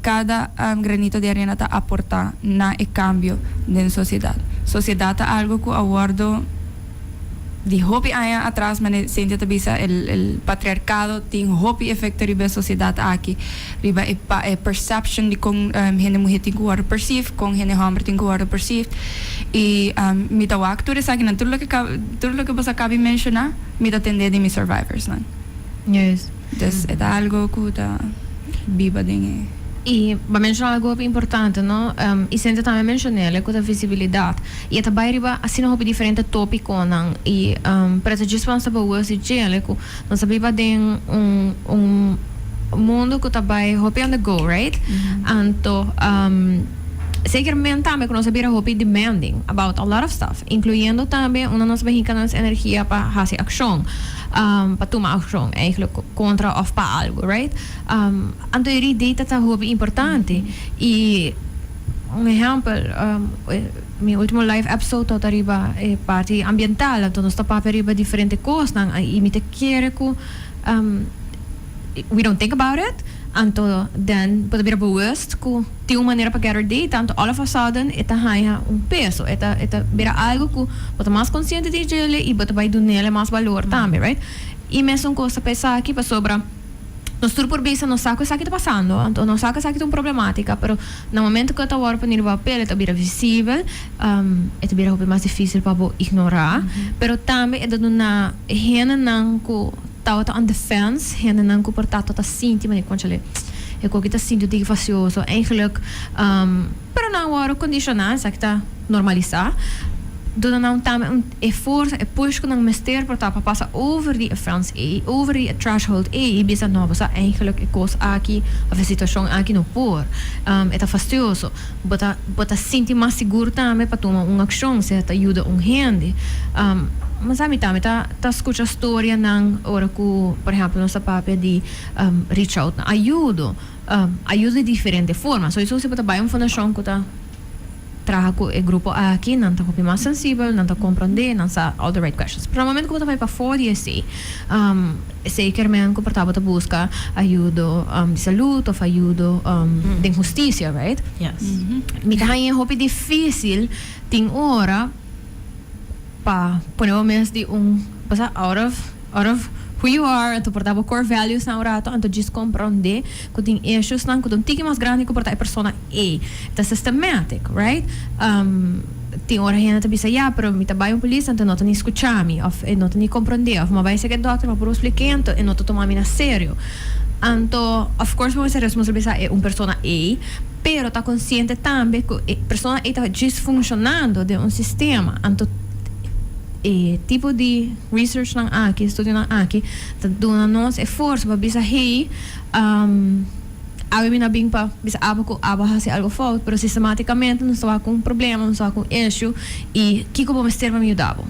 B: cada granito di arena ta aporta na e cambio den sociedad. Sociedad ta algo cu a wordo. Di hopi aña atras, manera Cynthia ta bisa, el el patriarcado tin hopi efecto riba e sociedad aki, riba e pa e perception di con hende muher tin cu wordo perceive, con hende homber tin cu wordo perceived. Y mi ta wak tur esakinan, tur loke tur loke boso a caba di menciona, mi ta tende di mi survivorsnan.
A: Juist.
B: Dus e ta algo cu ta biba den e.
A: Y bo a menciona algo hopi importante, no? Y Cynthia tambe a mencion'el, cu ta visibilidad. Y e ta bay riba asina hopi diferente topiconan. Y pero ta djis pa nos ta bewust di djele cu nos ta biba den un un mundo cu ta bay hopi on the go, right? Anto zekerment tambe cu nos a bira hopi demanding about a lot of stuff, incluyendo tambe unda nos ta bay hinca nos energia pa haci accion. Pa tuma accion eigenlijk contra of pa algo, right? Anto e idee ta ta hopi importante. Y un ehempel, mi ultimo live episode tabata riba e parti ambiental, anto nos ta papia riba diferente cosnan y mi ta kere cu we don't think about it, anto den bo ta bira bewust cu tin un manera pa gather data, anto all of a sudden e ta haña un peso, e ta e ta bira algo cu bo ta mas consciente di djele y bo ta bay dunele mas balor tambe, right? Y mesun cos ta pa esaki, pasobra nos tur por bisa nos sa cu esaki ta pasando, anto nos sa cu esaki ta un problematica, pero na momento cu e ta worde poni riba papel e ta bira visibel, e ta bira hopi mas dificil pa bo ignora, pero tambe e ta duna hendenan cu Tabata on the fence, hendenan ku por ta ta sinti manera konchale e koki ta sinti un tiki fastioso eigenlijk, pero nan wòrdu kondishoná, esaki ta normalisá, duna nan tambe un e forsa, e push ku nan mester por ta pa pasa over di e fence ei, over di e threshold ei i bisa no bo sa eigenlijk e kos aki òf e situashon aki no por, e ta fastioso, bo ta bo ta sinti mas sigur tambe pa tuma un akshon, sea ta yuda un hende. Mas ami tambe ta. Ta skucha storianan ora ku, por ehèmpel, nos ta papia di reach out na ayudo, ayudo di diferente forma. Soiso si bo ta bai un fundashon ku ta traha ku e grupo aki, nan ta hopi mas sensibel, nan ta komprondé, nan sa all the right questions. Pero na momento ku bo ta bai pafó di esei, esei kier men ku por ta bo ta buska ayudo di salud òf ayudo den hustisia, right? Mi ta haña hopi difísil tin ora. Pa pone bo mes di un pasa out of out of who you are anto por ta bo core values nan un rato anto djis comprende cu tin issues nan cu ta un tiki mas grandi cu por ta e persona ey ta systematic right tin ora hende ta bisa ya pero mi ta bay un polis anto e no ta ni scucha mi of e no ta ni comprende of mi a bay seki e dokter mi a puru spliké anto e no ta tuma mi na serio anto of course bo mester responsabilisa e un persona ey. Pero ta konsiente tambe ku e persona ei ta djis funshonando den un sistema. Anto e tipo di researchnan aki, estudionan aki, ta duna nos e forsa pa bisa, hey, awe mi no a bin pa bisa abo ku abo a hasi algu fout, pero sistematikamente nos ta wak ku un problema, nos ta wak ku un issue, i kiko bo mester pa mi yuda bo?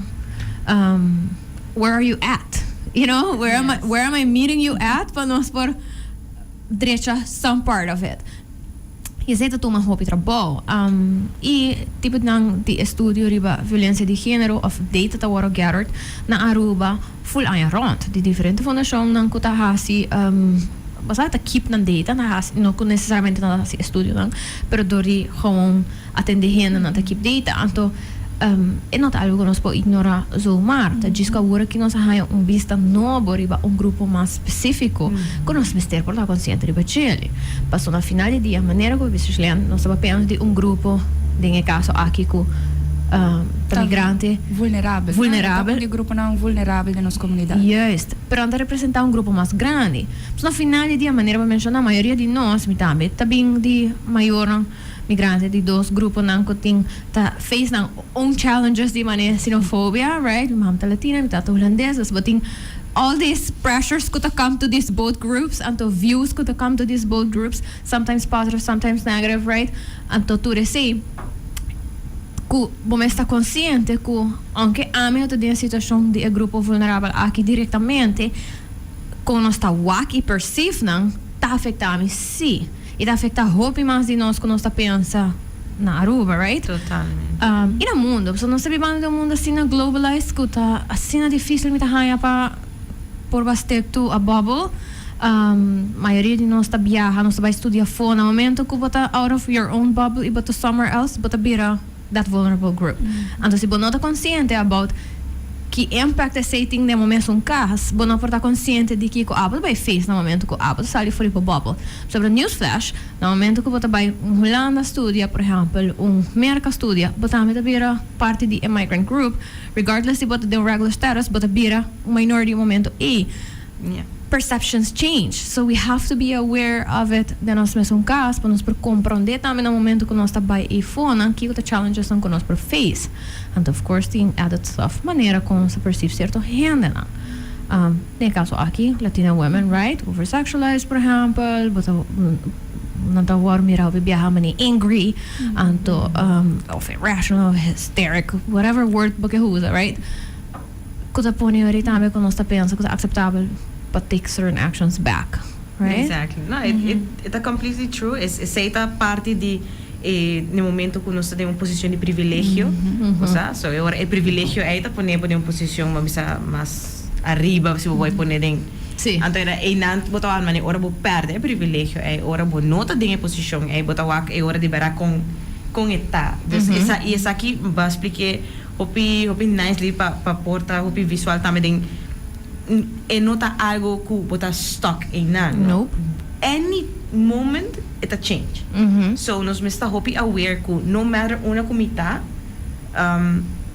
A: Where are you at? You know, where am I, where am I meeting you at pa nos por drecha some part of it. I esei ta tuma hopi trabou. I tiponan di estudio riba violencia di genero of data ta wòrdu gathered na Aruba full aña rònt di diferente fundashonnan ku ta hasi, bo sa, ta keep nan data, ta hasi, no ku nesesariamente nan ta hasi estudionan, pero dor di gewoon atende hendenan ta keep data. Anto e no ta algu ku nos por ignorá zomaar. Ta djis ku awor aki nos a haña un bista nobo riba un grupo mas spesífiko ku nos mester por ta konsiente riba djele. Pasobra na final di dia, manera ku bisa Shlèn, nos ta papia di un grupo, den e kaso aki ku ta migrante.
B: Vulnerabel.
A: Vulnerabel.
B: Ta un di gruponan vulnerabel den nos komunidat.
A: Juist. Pero nan ta representá un grupo mas grandi. Pasobra na final di dia, manera bo a menshoná, mayoria di nos, mi tambe, ta bin di mayornan migrante, di dos gruponan ku tin ta face nan own challenges di manera xenofobia, right? Mi mama ta latina, mi tata hulandes, dus bo tin all these pressures ku ta come to these both groups, anto views ku ta come to these both groups, sometimes positive, sometimes negative, right? Anto tur esei ku bo mes ta konsiente ku aunke ami no ta den e situashon di e grupo vulnerabel aki direktamente, kon nos ta wak i perceive nan ta afekta mi sí. I ta afekta hopi mas di nos ku nos ta pensa na Aruba, right?
C: Totalmente.
A: I na mundo, pasobra nos ta bibando den un mundo asina globalized ku ta asina difícil mi ta haña pa por ba stick to a bubble. Mayoria di nos ta biaha, nos ta bai studia afó. Na momento ku bo ta out of your own bubble i bo ta somewhere else, bo ta bira that vulnerable group. Anto si bo no ta konsiente about ki impact esei tin den bo mesun kas, bo no por ta konsiente di kiko abo ta bai face na momento ku abo ta sali for di bo bubble. Pasobra newsflash, na momento ku bo ta bai un Hulanda studia, por ehèmpel, un Merka studia, bo tambe ta bira parti di e migrant group, regardless si bo ta den un regular status, bo ta bira un minority e momento ei. Perceptions change, so we have to be aware of it den nos mesun kas pa nos por komprondé tambe na momento ku nos ta bai eifonan kiko ta challengesnan ku nos por face. Anto of course tin added stuff manera kon nos ta perceive sierto hendenan. Den e kaso aki Latina women, right, over sexualized por ehèmpel, bo ta nan ta wòrdu mira hopi biaha manera angry anto of irrational of hysteric, whatever word bo ke usa, right. Ku ta pone ori tambe ku nos ta pensa ku ta akseptabel pa take certain actions back, right?
C: Exactly. No, e ta completely true. Esei ta parti di e momento ku nos ta den un posishon di privilegio, bo sa. So e ora e privilegio ei ta pone bo den un posishon, bo bisa, mas ariba si bo bai pone den.
A: Sí.
C: Anto era einan bo ta wak manera ora bo pèrdè e privilegio ei, ora bo no ta den e posishon ei, bo ta wak e ora di bèrdat kon e ta. Dus esa i esaki bo a splik'é hopi hopi nicely pa por ta hopi visual tambe den e no ta algo ku bo ta stuck einan, no.
A: Nope.
C: Any moment e ta change. So nos mester ta hopi aware ku no matter unda ku mi ta,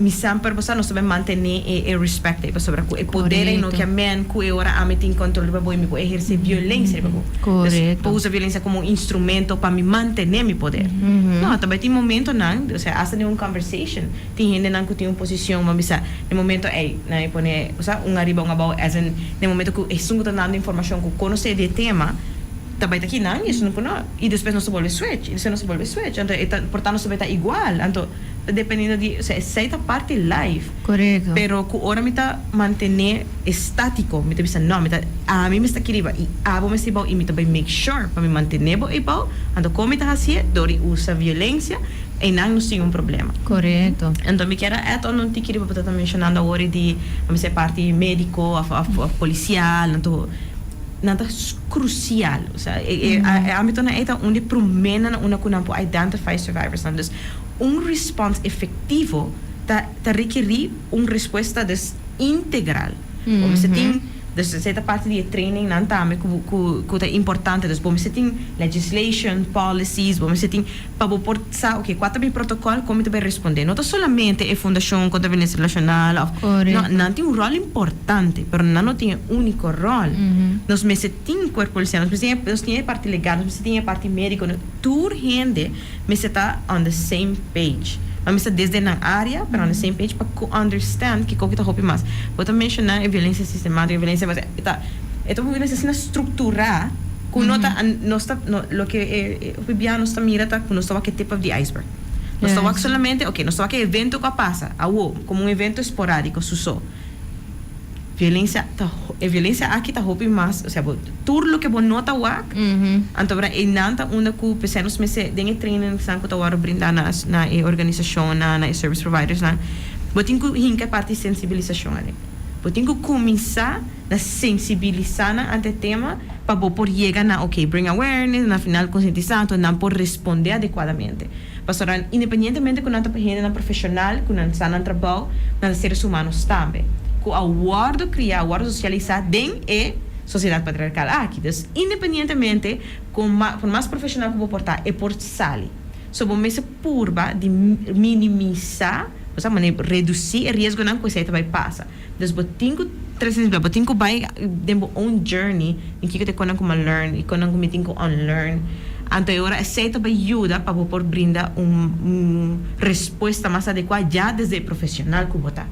C: mi semper, bo sa, nos ta bai mantene e respect ei pasobra ku e poder ei no ke men ku e ora ami tin control riba bo i mi por eherce violencia riba bo. Dus por usa violencia como un instrumento pa mi mantene mi poder. No, ta bai tin momentonan, osea hasta den un conversation tin hendenan ku tin un posicion, bo a bisa den momento ei nan e pone, osea, un ariba un abou as in den momento ku esun ku ta dando informacion ku conoce di e tema ta bai ta kinan i esun ku no i despues nos ta bolbe switch i despues nos ta bolbe switch anto e ta por ta nos ta bai ta igual anto ta dependiendo di, osea esei ta parti life.
A: Korekto.
C: Pero ku ora mi ta mantené estático, mi ta bisa no, mi ta, ami mester aki riba i abo mester bou i mi ta bai make sure pa mi mantené bo ei bou, anto kon mi ta hasié? Dor di usa violencia, einan nos tin un problema.
A: Korekto.
C: Anto mi kier a add on un tiki riba bo ta ta menshonando awor di, mi bisa e parti médiko òf òf polisial, anto nan ta krusial, osea e e ámbitonan ei ta un di e proménan unda ku nan por identify survivorsnan. Dus un respons efektivo ta ta rekerí un respuesta dus integral. Bo mester tin, dus esei ta parti di e trainingnan tambe ku ku ku ta importante. Dus bo mester tin legislation, policies, bo mester tin pa bo por sa oke kua ta mi protokòl, kon mi ta bai respondé. No ta solamente e Fundashon Kontra Violensia Relashonal òf, no, nan tin un ròl importante, pero nan no tin e úniko ròl. Nos mester tin kuerpo polisial, nos mester tin nos tin e parti legal, nos mester tin e parti médiko, tur hende mester ta on the same page. Nan mester desde nan area, pero on the same page pa ku understand kiko ki ta hopi mas. Bo ta menciona e violencia sistematica, e violencia mas e ta e ta un violencia asina structura ku no ta nos ta no loke e hopi bia nos ta mira ta ku nos ta wak e tip of the iceberg. Nos ta wak solamente ok nos ta wak e evento ku a pasa awo komo un evento esporadico suso. Violencia ta e violencia aki ta hopi mas, osea bo tur loke bo no ta wak, anto ora einan ta unda ku p'esei nos mester den e trainingsnan ku ta wòrdu brindá na na e organisashonnan, na e service providersnan, bo tin ku hinka e parti sensibilisashon aden. Bo tin ku kuminsá na sensibilisá nan ante e tema pa bo por yega na ok bring awareness, na final konsientisá anto nan por respondé adekuadamente. Pasobra independientemente ku nan ta hendenan profeshonal, ku nan sa nan trabou, nan ta seres humanos tambe, ku a wòrdu kriá, a wòrdu sosialisá den e sosiedat patriarkal aki. Dus, independientemente kon por mas profeshonal ku bo por ta, e por sali. So bo mester purba di minimisá, bo sa manera redusí e riesgonan ku esei ta bai pasa. Dus bo tin ku trese bo tin ku bai den bo own journey di kiko ta e konan ku mi a learn i konan ku mi tin ku unlearn. Anto e ora esei ta bai yuda pa bo por brinda un respuesta mas adekuá ya desde e profesional ku bo ta.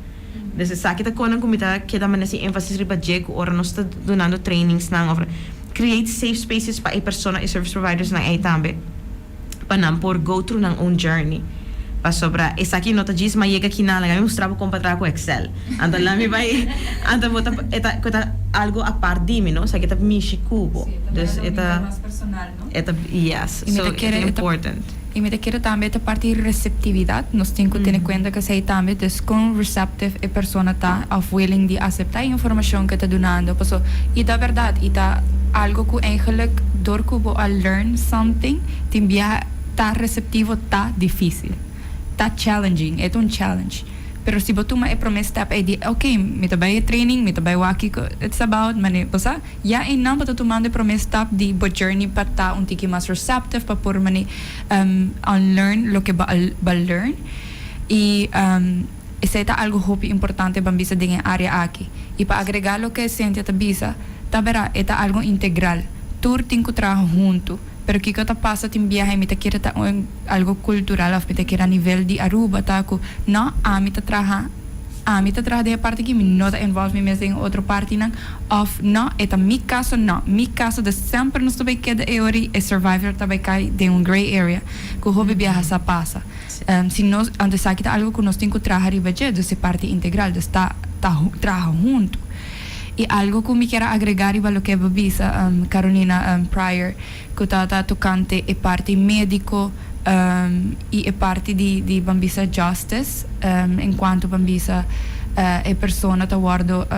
C: Dus esaki ta konan ku mi ta keda manda hasi énfasis riba dje ku ora nos ta dunando trainingsnan òf create safe spaces pa e persona e service providersnan ei tambe. Pa nan por go through nan own journey. Pasobra esaki no ta djis ma yega kinan laga mi mustra bo kon pa traha ku Excel. Anto la mi bai anto bo ta e ta ku ta algo apart di mi no esaki ta mishi ku bo. Dus e ta e ta yes
B: I mi
C: so
B: ta
C: e
B: kere
C: ta
B: e ta
C: important.
B: I mi ta kere tambe e ta parti receptividad nos tin ku tene kuenta ku esei tambe dus kon receptive e persona ta of willing di acepta e informacion ku e ta dunando paso i ta berdad i ta algo ku eigenlijk dor ku bo a learn something tin biaha ta receptivo ta dificil ta challenging e ta un challenge pero si bo tuma e prome step ei di ok mi ta bai e training mi ta bai wak kiko it's about mane bo sa ya einan bo ta tumando e prome stap di bo journey pa ta un tiki mas receptive pa por mane unlearn loke bo a bo a learn y esei ta algo hopi importante ban bisa den e area aki y pa agrega loke Cynthia ta bisa ta bera e ta algo integral tur tin cu traha hunto. Pero kiko ta pasa tin biaha y mi ta kere ta un algo cultural of mi ta kere a nivel di Aruba ta cu no ami ta traha ami ta traha den e parti aki mi no ta involve mi mes den e otro partinan of no e ta mi caso no mi caso de semper nos ta bay keda e ora y e survivor ta bay cay den un grey area cu hopi biaha sa pasa si nos anto esaki ta algo cu nos tin cu traha riba dje dus e parti integral dus ta ta traha hunto. Y algo cu mi kier a agrega riba loke bo bisa, Carolina, prior, cu ta ta tocante e parti medico y e parti di di ban bisa justice en cuanto ban bisa e persona ta wordo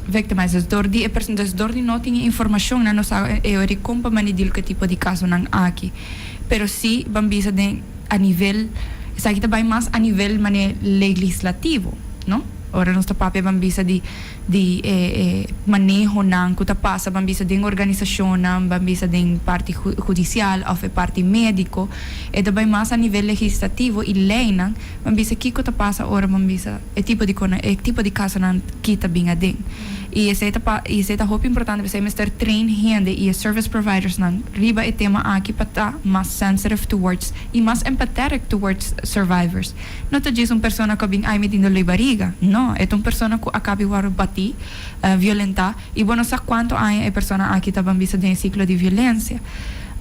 B: victimized. Dus door di e persona, dus door di no tin e informacion nan no sa e ora y con pa mani deal cu e tipo di casonan aki. Pero si ban bisa den a nivel, esaki ta bay mas a nivel mane legislativo, no? Ora nos ta papia ban bisa di di e e manehonan ku ta pasa ban bisa den organisashonnan, ban bisa den parti hudisial òf e parti médiko, e ta bai mas a nivel legislativo i leinan ban bisa kiko ta pasa ora ban bisa e tipo di kona e tipo di kasonan ki ta bin aden. I esei ta pa i esei ta hopi importante p'esei mester train hende i e service providersnan riba e tema aki pa ta mas sensitive towards i mas empathetic towards survivors. No ta djis un persona ku a bin ai mi tin doló bariga. No, e ta un persona ku a kabi wòrdu batí, violentá, i bo no sa kuantu aña e persona aki ta ban bisa den e siklo di violensia.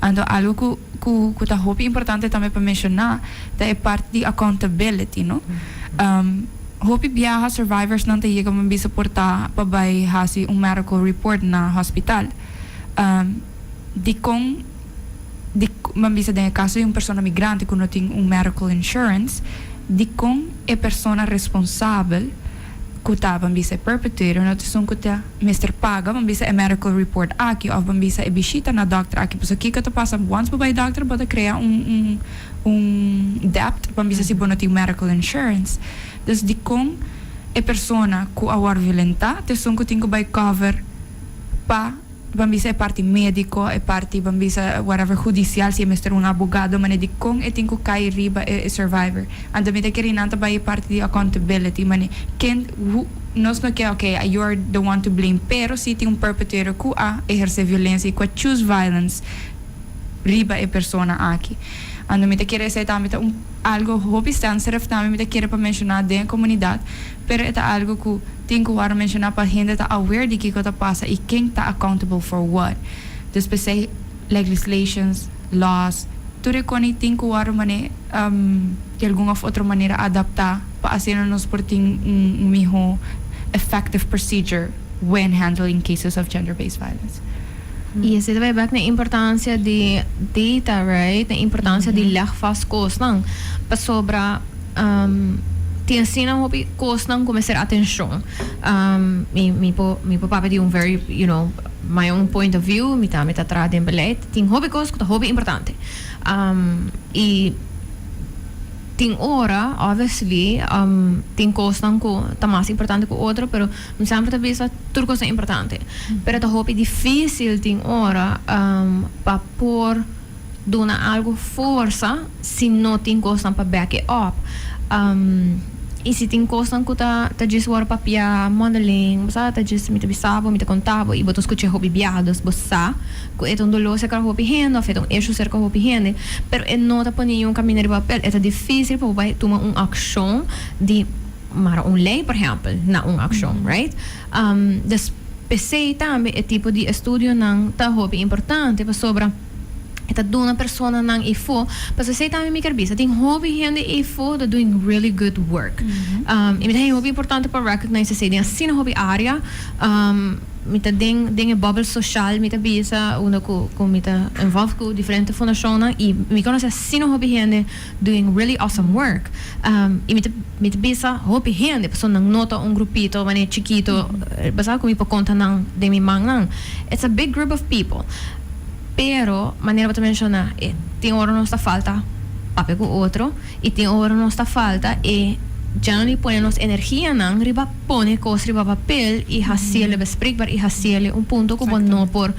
B: Anto algu ku ku ku ta hopi importante tambe pa menshoná ta e parti di accountability, no. Hopi biaha survivorsnan ta yega ban bisa por ta pa bai hasi un medical report na hospital. Dikon? Di ban bisa den e kaso di un persona migrante ku no tin un medical insurance, dikon e persona responsabel ku ta ban bisa e perpetrator no ta esun ku ta mester paga ban bisa e medical report aki òf ban bisa e bishita na dòkter aki? Pasobra kiko ta pasa once bo bai dòkter bo ta krea un un un debt ban bisa si bo no tin medical insurance. Dus dikon e persona ku a wòrdu violentá ta esun ku tin ku bai cover pa Ban bisa e parti medico, e parti ban bisa whatever judicial si e mester un abogado mane di con e tin cu cay riba e survivor. Anto mi ta kere nan ta bay e parti di accountability mane ken who nos no ke ok you are the one to blame pero si tin un perpetrator cu a eherce violencia y cu a choose violence riba e persona aki. Anto mi ta kere esey tambe ta un algo hopi sensitive tambe mi ta kere pa menciona den e comunidad pero e ta algo cu Tin ku wòrdu menshoná pa hende ta aware di kiko ta pasa i ken ta accountable for what. Dus p'esei legislations, laws, tur e koni tin ku wòrdu mane di algun òf otro manera adaptá pa asina nos por tin un mihó Effective procedure when handling cases of gender-based violence.
A: I esei ta bai bek na importansia di data, right? Na importansia di leg vast kosnan. Pasobra tin asina hopi kosnan ku mester atenshon. Mi por papia di un very, my own point of view, mi tambe ta traha den beleid. Tin hopi kos ku ta hopi importante. I tin ora, obviously, tin kosnan ku ta mas importante ku otro, pero mi semper ta bisa tur kos ta importante. Pero ta hopi difícil tin ora pa por duna algo forsa si no tin kosnan pa back it up. I si tin kosnan ku ta djis wòrdu papia mondeling, bo sa, ta djis mi ta bisa bo, mi ta konta bo i bo ta skucha e hopi biaha, dus bo sa ku e ta un doló serka hopi hende òf e ta un issue serka hopi hende, pero e no ta pone niun kaminda riba papel. E ta difísil pa bo bai tuma un akshon di mara un lei, por ehèmpel, na un akshon, right? Dus p'esei tambe e tipo di estudionan ta hopi importante pasobra e ta duna personanan eifó. Pasobra esei tambe mi kier bisa, tin hopi hende eifó ta doing really good work. I mi ta haña hopi importante pa recognize esei den asina hopi área. Mi ta den e bubble social, mi ta bisa, unda ku mi ta involved ku diferente fundashonnan i mi konosé asina hopi hende doing really awesome work. I mi ta bisa hopi hende pasobra nan no ta un grupito manera chikito, bo sa ku mi por konta nan den mi mannan. It's a big group of people. Pero, manera bo ta menshoná, e tin ora nos ta falta papia ku otro i tin ora nos ta falta e generally pone nos energianan riba pone kos riba papel i hasiele bespreekbaar i hasiele un punto ku bo no por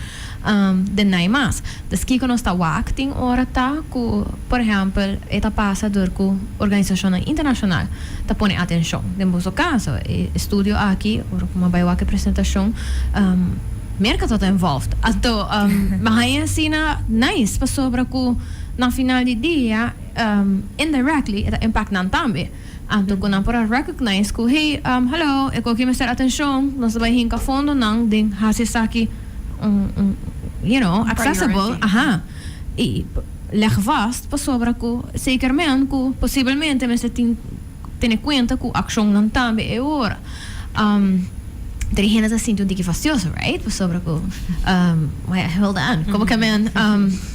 A: deny mas. Dus kiko nos ta wak tin ora ta ku, por ehèmpel, e ta pasa dor ku organisashonnan internashonal ta pone atenshon. Den boso kaso, e estudio aki, ora ku mi a bai wak e presentashon, Merka ta ta involved. Anto mi haña asina nice pasobra ku na final di dia indirectly e ta impact nan tambe. Anto ku nan por a recognize ku hey, hallo, e koki mester atenshon, nos ta bai hinka fondonan den hasi esaki un accessible, aha, i leg vast pasobra ku zekerment ku posibelmente mester tin tene kuenta ku akshonnan tambe e ora. Deri hende ta sinti un tiki fastioso, right? Pasobra ku, hold on, komo ke men,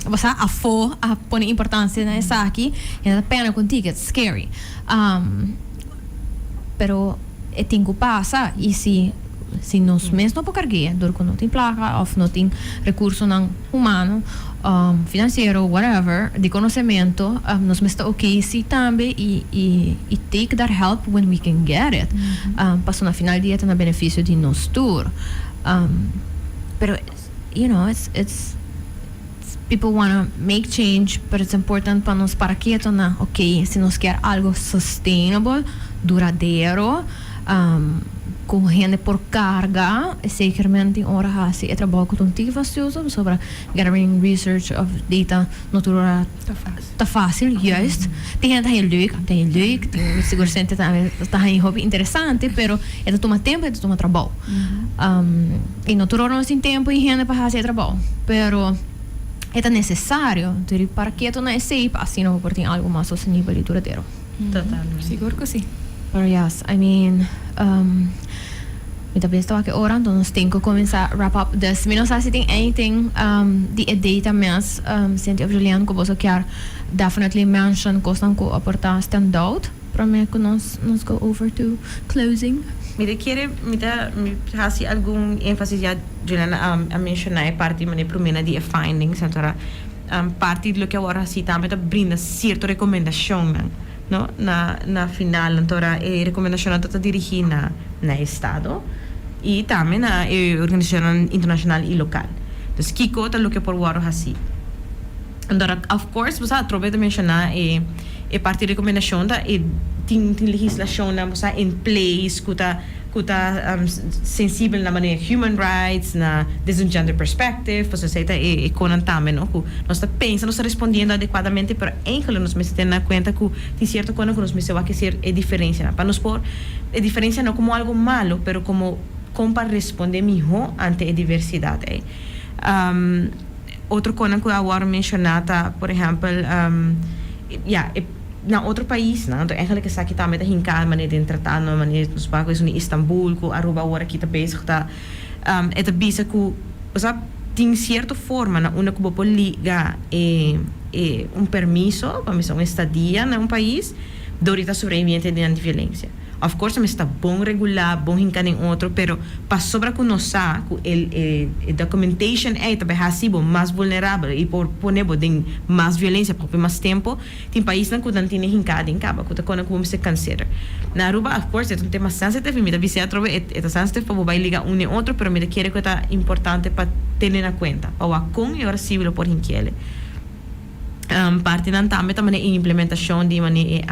A: bo sa afó a pone importansia na esaki, hende ta pena ku un tiki, it's scary. Pero e tin ku pasa i si si nos mes no por karg'é dor ku no tin plaka òf no tin rekursonan humano, finansiero, whatever, di konosementu, nos mes ta oké si tambe i i take that help when we can get it. Pasobra na final di dia ta na benefisio di nos tur. Pero it's it's. People wanna make change, but it's important pa nos para keto na, ok, si nos kier algo sustainable, duradero, cu hende por carga, zekermente tin ora haci e trabou cu ta un tiki fastioso, pasobra gathering research of data no tur ora ta facil, juist. Tin hende ta haña leuk, ta haña leuk, tin sigur sente tambe ta haña hopi interesante, pero e ta tuma tempo, e ta tuma trabou. I no tur ora nos tin tempo i hende pa hasi e trabou, pero e ta nesesario duri para keto na esei pa asina bo por tin algu mas sostenibel i duradero.
C: Totalmente.
B: Sigur ku si.
A: Pero yes, I mean, mi ta pensa wak e ora, anto nos tin ku kuminsá wrap up. Dus mi no sa si tin anything di e data mes, Cynthia of Julian, ku boso kier definitely mention kosnan ku a por ta stand out. Prome ku nos go over to closing.
C: Mi ta kere mi ta hasi algun énfasis ya Juliana a menshoná e parti manera promé di e findings anto ora parti di loke a wòrdu hasí tambe ta brinda sierto rekomendashonnan no na na final anto ora e rekomendashonnan ta ta dirigí na na e estado i tambe na e organisashonnan internashonal i lokal. Entonces kiko ta loke por wòrdu hasí? Anto ora of course bo sa atrobe ta menshoná e. E parti rekomendashon ta e tin tin legislashonnan bo sa in place ku ta ku ta sensibel na manera human rights na desde un gender perspective pasobra esei ta e konan tambe no ku nos ta pensa nos ta respondiendo adecuadamente pero eigenlijk nos mester tene na kuenta ku tin sierto konan ku nos mester wak e diferensianan pa nos por e diferensia no komo algo malo pero komo kon pa responde miho ante e diversidad ei. Otro konan ku a wòrdu menshoná ta, por ehèmpel, ya, e Na otro paisnan, anto eigenlijk esaki tambe ta hinká manera den tratado, manera nos wak esun di Istanbul ku Aruba awor aki ta bezig ta e ta bisa ku osea tin sierto forma na unda ku bo por liga e e un permiso pa mester un estadia na un pais dor di ta sobreviviente di nan di violencia. Of course mester ta bon regulá, bon hinká den otro, pero pasobra ku nos sa ku e e documentation ei ta bai hasi bo mas vulnerabel i por pone bo den mas violencia pa hopi mas tempo. Tin paisnan ku nan tene hinká den kaba ku ta kona ku bo mester consider. Na Aruba of course e ta un tema sensitive i mi ta bis'é atrobe e ta sensitive pa bo bai liga un den otro pero mi ta kere ku e ta importante pa tene na kuenta pa wak kon e ora sibi lo por hinkiele. Partinan tambe ta manera e implementashon di manera e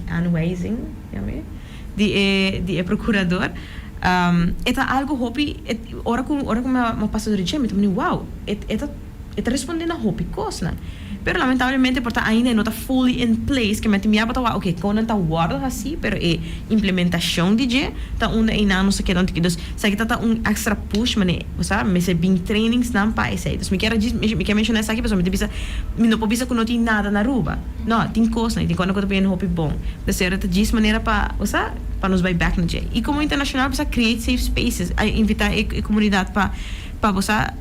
C: aanwijzing di e di e procurador e ta algo hopi ora ku ora ku mi a pasa dor di dje mi ta mira wow e ta E ta responde na hopi kosnan. Pero lamentablemente por ta ainda e no ta fully in place ke menti mi a por ta wak oke kon nan ta wòrdu hasí pero e implementashon di dje ta unda einan nos ta keda un tiki. Dus esaki ta ta un extra push manera bo sa mester bin trainingsnan pa esei. Dus mi kier a djis mi kier menshoná esaki pasobra mi ta bisa mi no por bisa ku no tin nada na Aruba. No, tin kosnan y tin kosnan ku ta poniendo hopi bon. Dus e ta djis manera pa bo sa pa nos bai bèk na dje. Y komo internashonal bo sa create safe spaces a invitá e komunidat pa pa bo sa.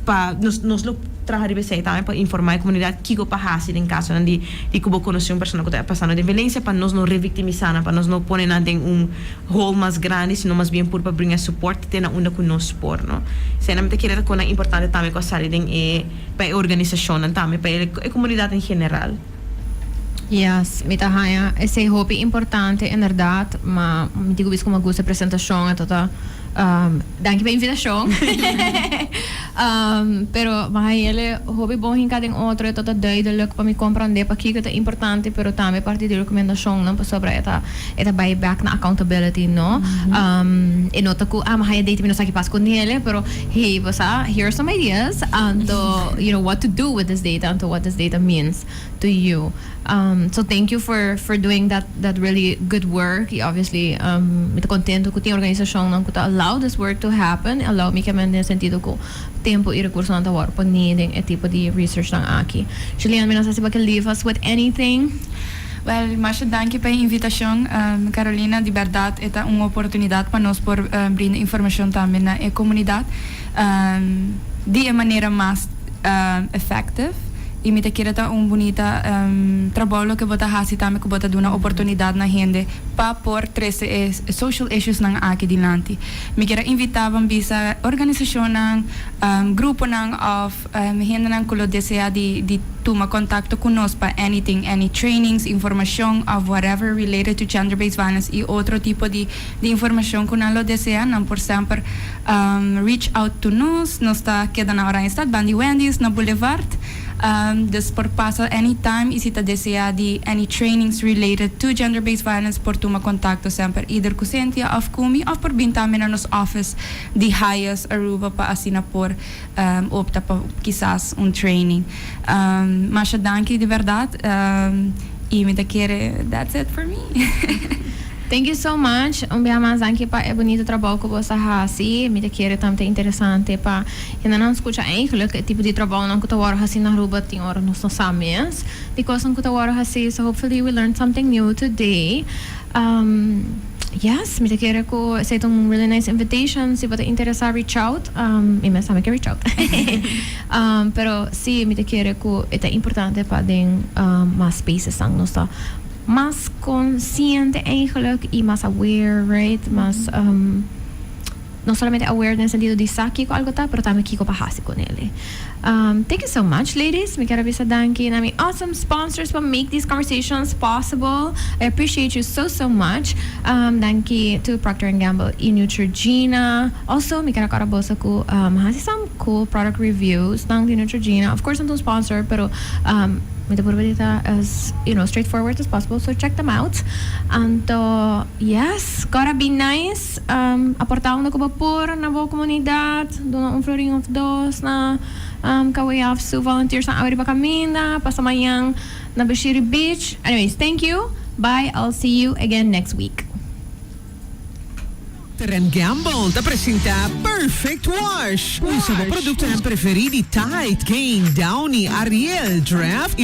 C: Pa nos nos lo traha riba esei tambe pa informá e komunidat kiko pa hasi den kasonan di di ku bo konosé un persona ku ta pasando den violensia pa nos no revictimisá nan, pa nos no pone nan den un hol mas grandi sino mas bien pur pa bringa support te na unda ku nos por no. Esei nan mi ta kere ta konan importante tambe ku a sali den e pa e organisashonnan tambe pa e komunidat en general.
A: Yes, mi ta haña esei hopi importante inderdaad, ma mi tin ku bisa ku mi a gusta e presentashon, e ta danki pa e invitashon. Pero mi a haña el hopi bon hinká den otro, e ta duidelijk pa mi komprondé pakiko ta importante, pero tambe parti di rekomendashonnan pasobra e ta e ta bai bèk na accountability no. E no ta ku ah mi a haña data mi no sa ki pas ku nele, pero hey bo sa here are some ideas anto you know what to do with this data anto what this data means to you. So thank you for for doing that that really good work y obviously mi ta contento cu tin organisacionnan cu ta allow this work to happen, allow mi kiamen den sentido cu tempo y recursonan ta worde poni den e tipo di researchnan aki. Julian, mi no sa si bo ke leave us with anything?
B: Well, masha danki pa e invitacion, Carolina. Di berdad e ta un oportunidad pa nos por brinda informacion tambe na e comunidad di e manera mas effective. Y mi ta kere ta un bunita trabou loke bo ta haci tambe cu bo ta duna oportunidad na hende pa por trece e social issuesnan aki dilanti. Mi kier a invita ban bisa organisacionnan, gruponan of hendenan cu lo desea di di tuma contacto cu nos pa anything, any trainings, informacion of whatever related to gender based violence y otro tipo di di informacion cu nan lo desea, nan por semper reach out to nos. Nos ta keda na Oranjestad, bandi Wendy's na Boulevard. Dus por pasa anytime y si ta desea di any trainings related to gender based violence por tuma contacto semper either cu Cynthia of cu mi of por bin tambe na nos office di HIAS Aruba pa asina por opta pa kisas un training. Masha danki di berdad y mi ta kere that's it for me.
A: Thank you so much. Un bia mas danki pa e bunito trabou ku bo sa hasi. Mi ta kere tambe ta interesante pa hendenan skucha eigenlijk e tipo di trabounan ku ta wòrdu hasi na Aruba tin ora nos no sa mes di kosnan ku ta wòrdu hasi. So hopefully we learned something new today. Yes, mi ta kere ku esei ta un really nice invitation. Si bo ta interesa reach out. Mi mes tambe ke reach out. Pero si mi ta kere ku e ta importante pa den mas spacesnan nos ta mas consciente eigenlijk y mas aware, right? Mas no solamente aware den sentido di sa kico algo ta, pero tambe kico pa haci con ele. Thank you so much, ladies. Mi kier a bisa danki na mi awesome sponsors pa make these conversations possible. I appreciate you so, so much. Danki to Procter and Gamble y Neutrogena. Also, mi kier a corda boso cu haci some cool product reviews nan di Neutrogena. Of course, nan ta un sponsor, pero Mi ta purba di ta as you know straight forward as possible so check them out. Anto yes, gotta be nice, aporta unda ku bo por na bo komunidat, duna un florin of dos na KWF su volunteers nan awe riba kaminda, pasa mañan na Bishiri Beach. Anyways, thank you, bye, I'll see you again next week.
D: Procter and Gamble ta presenta Perfect Wash. Usa bo productonan preferi di Tide, Gain, Downy, Ariel, Draft y.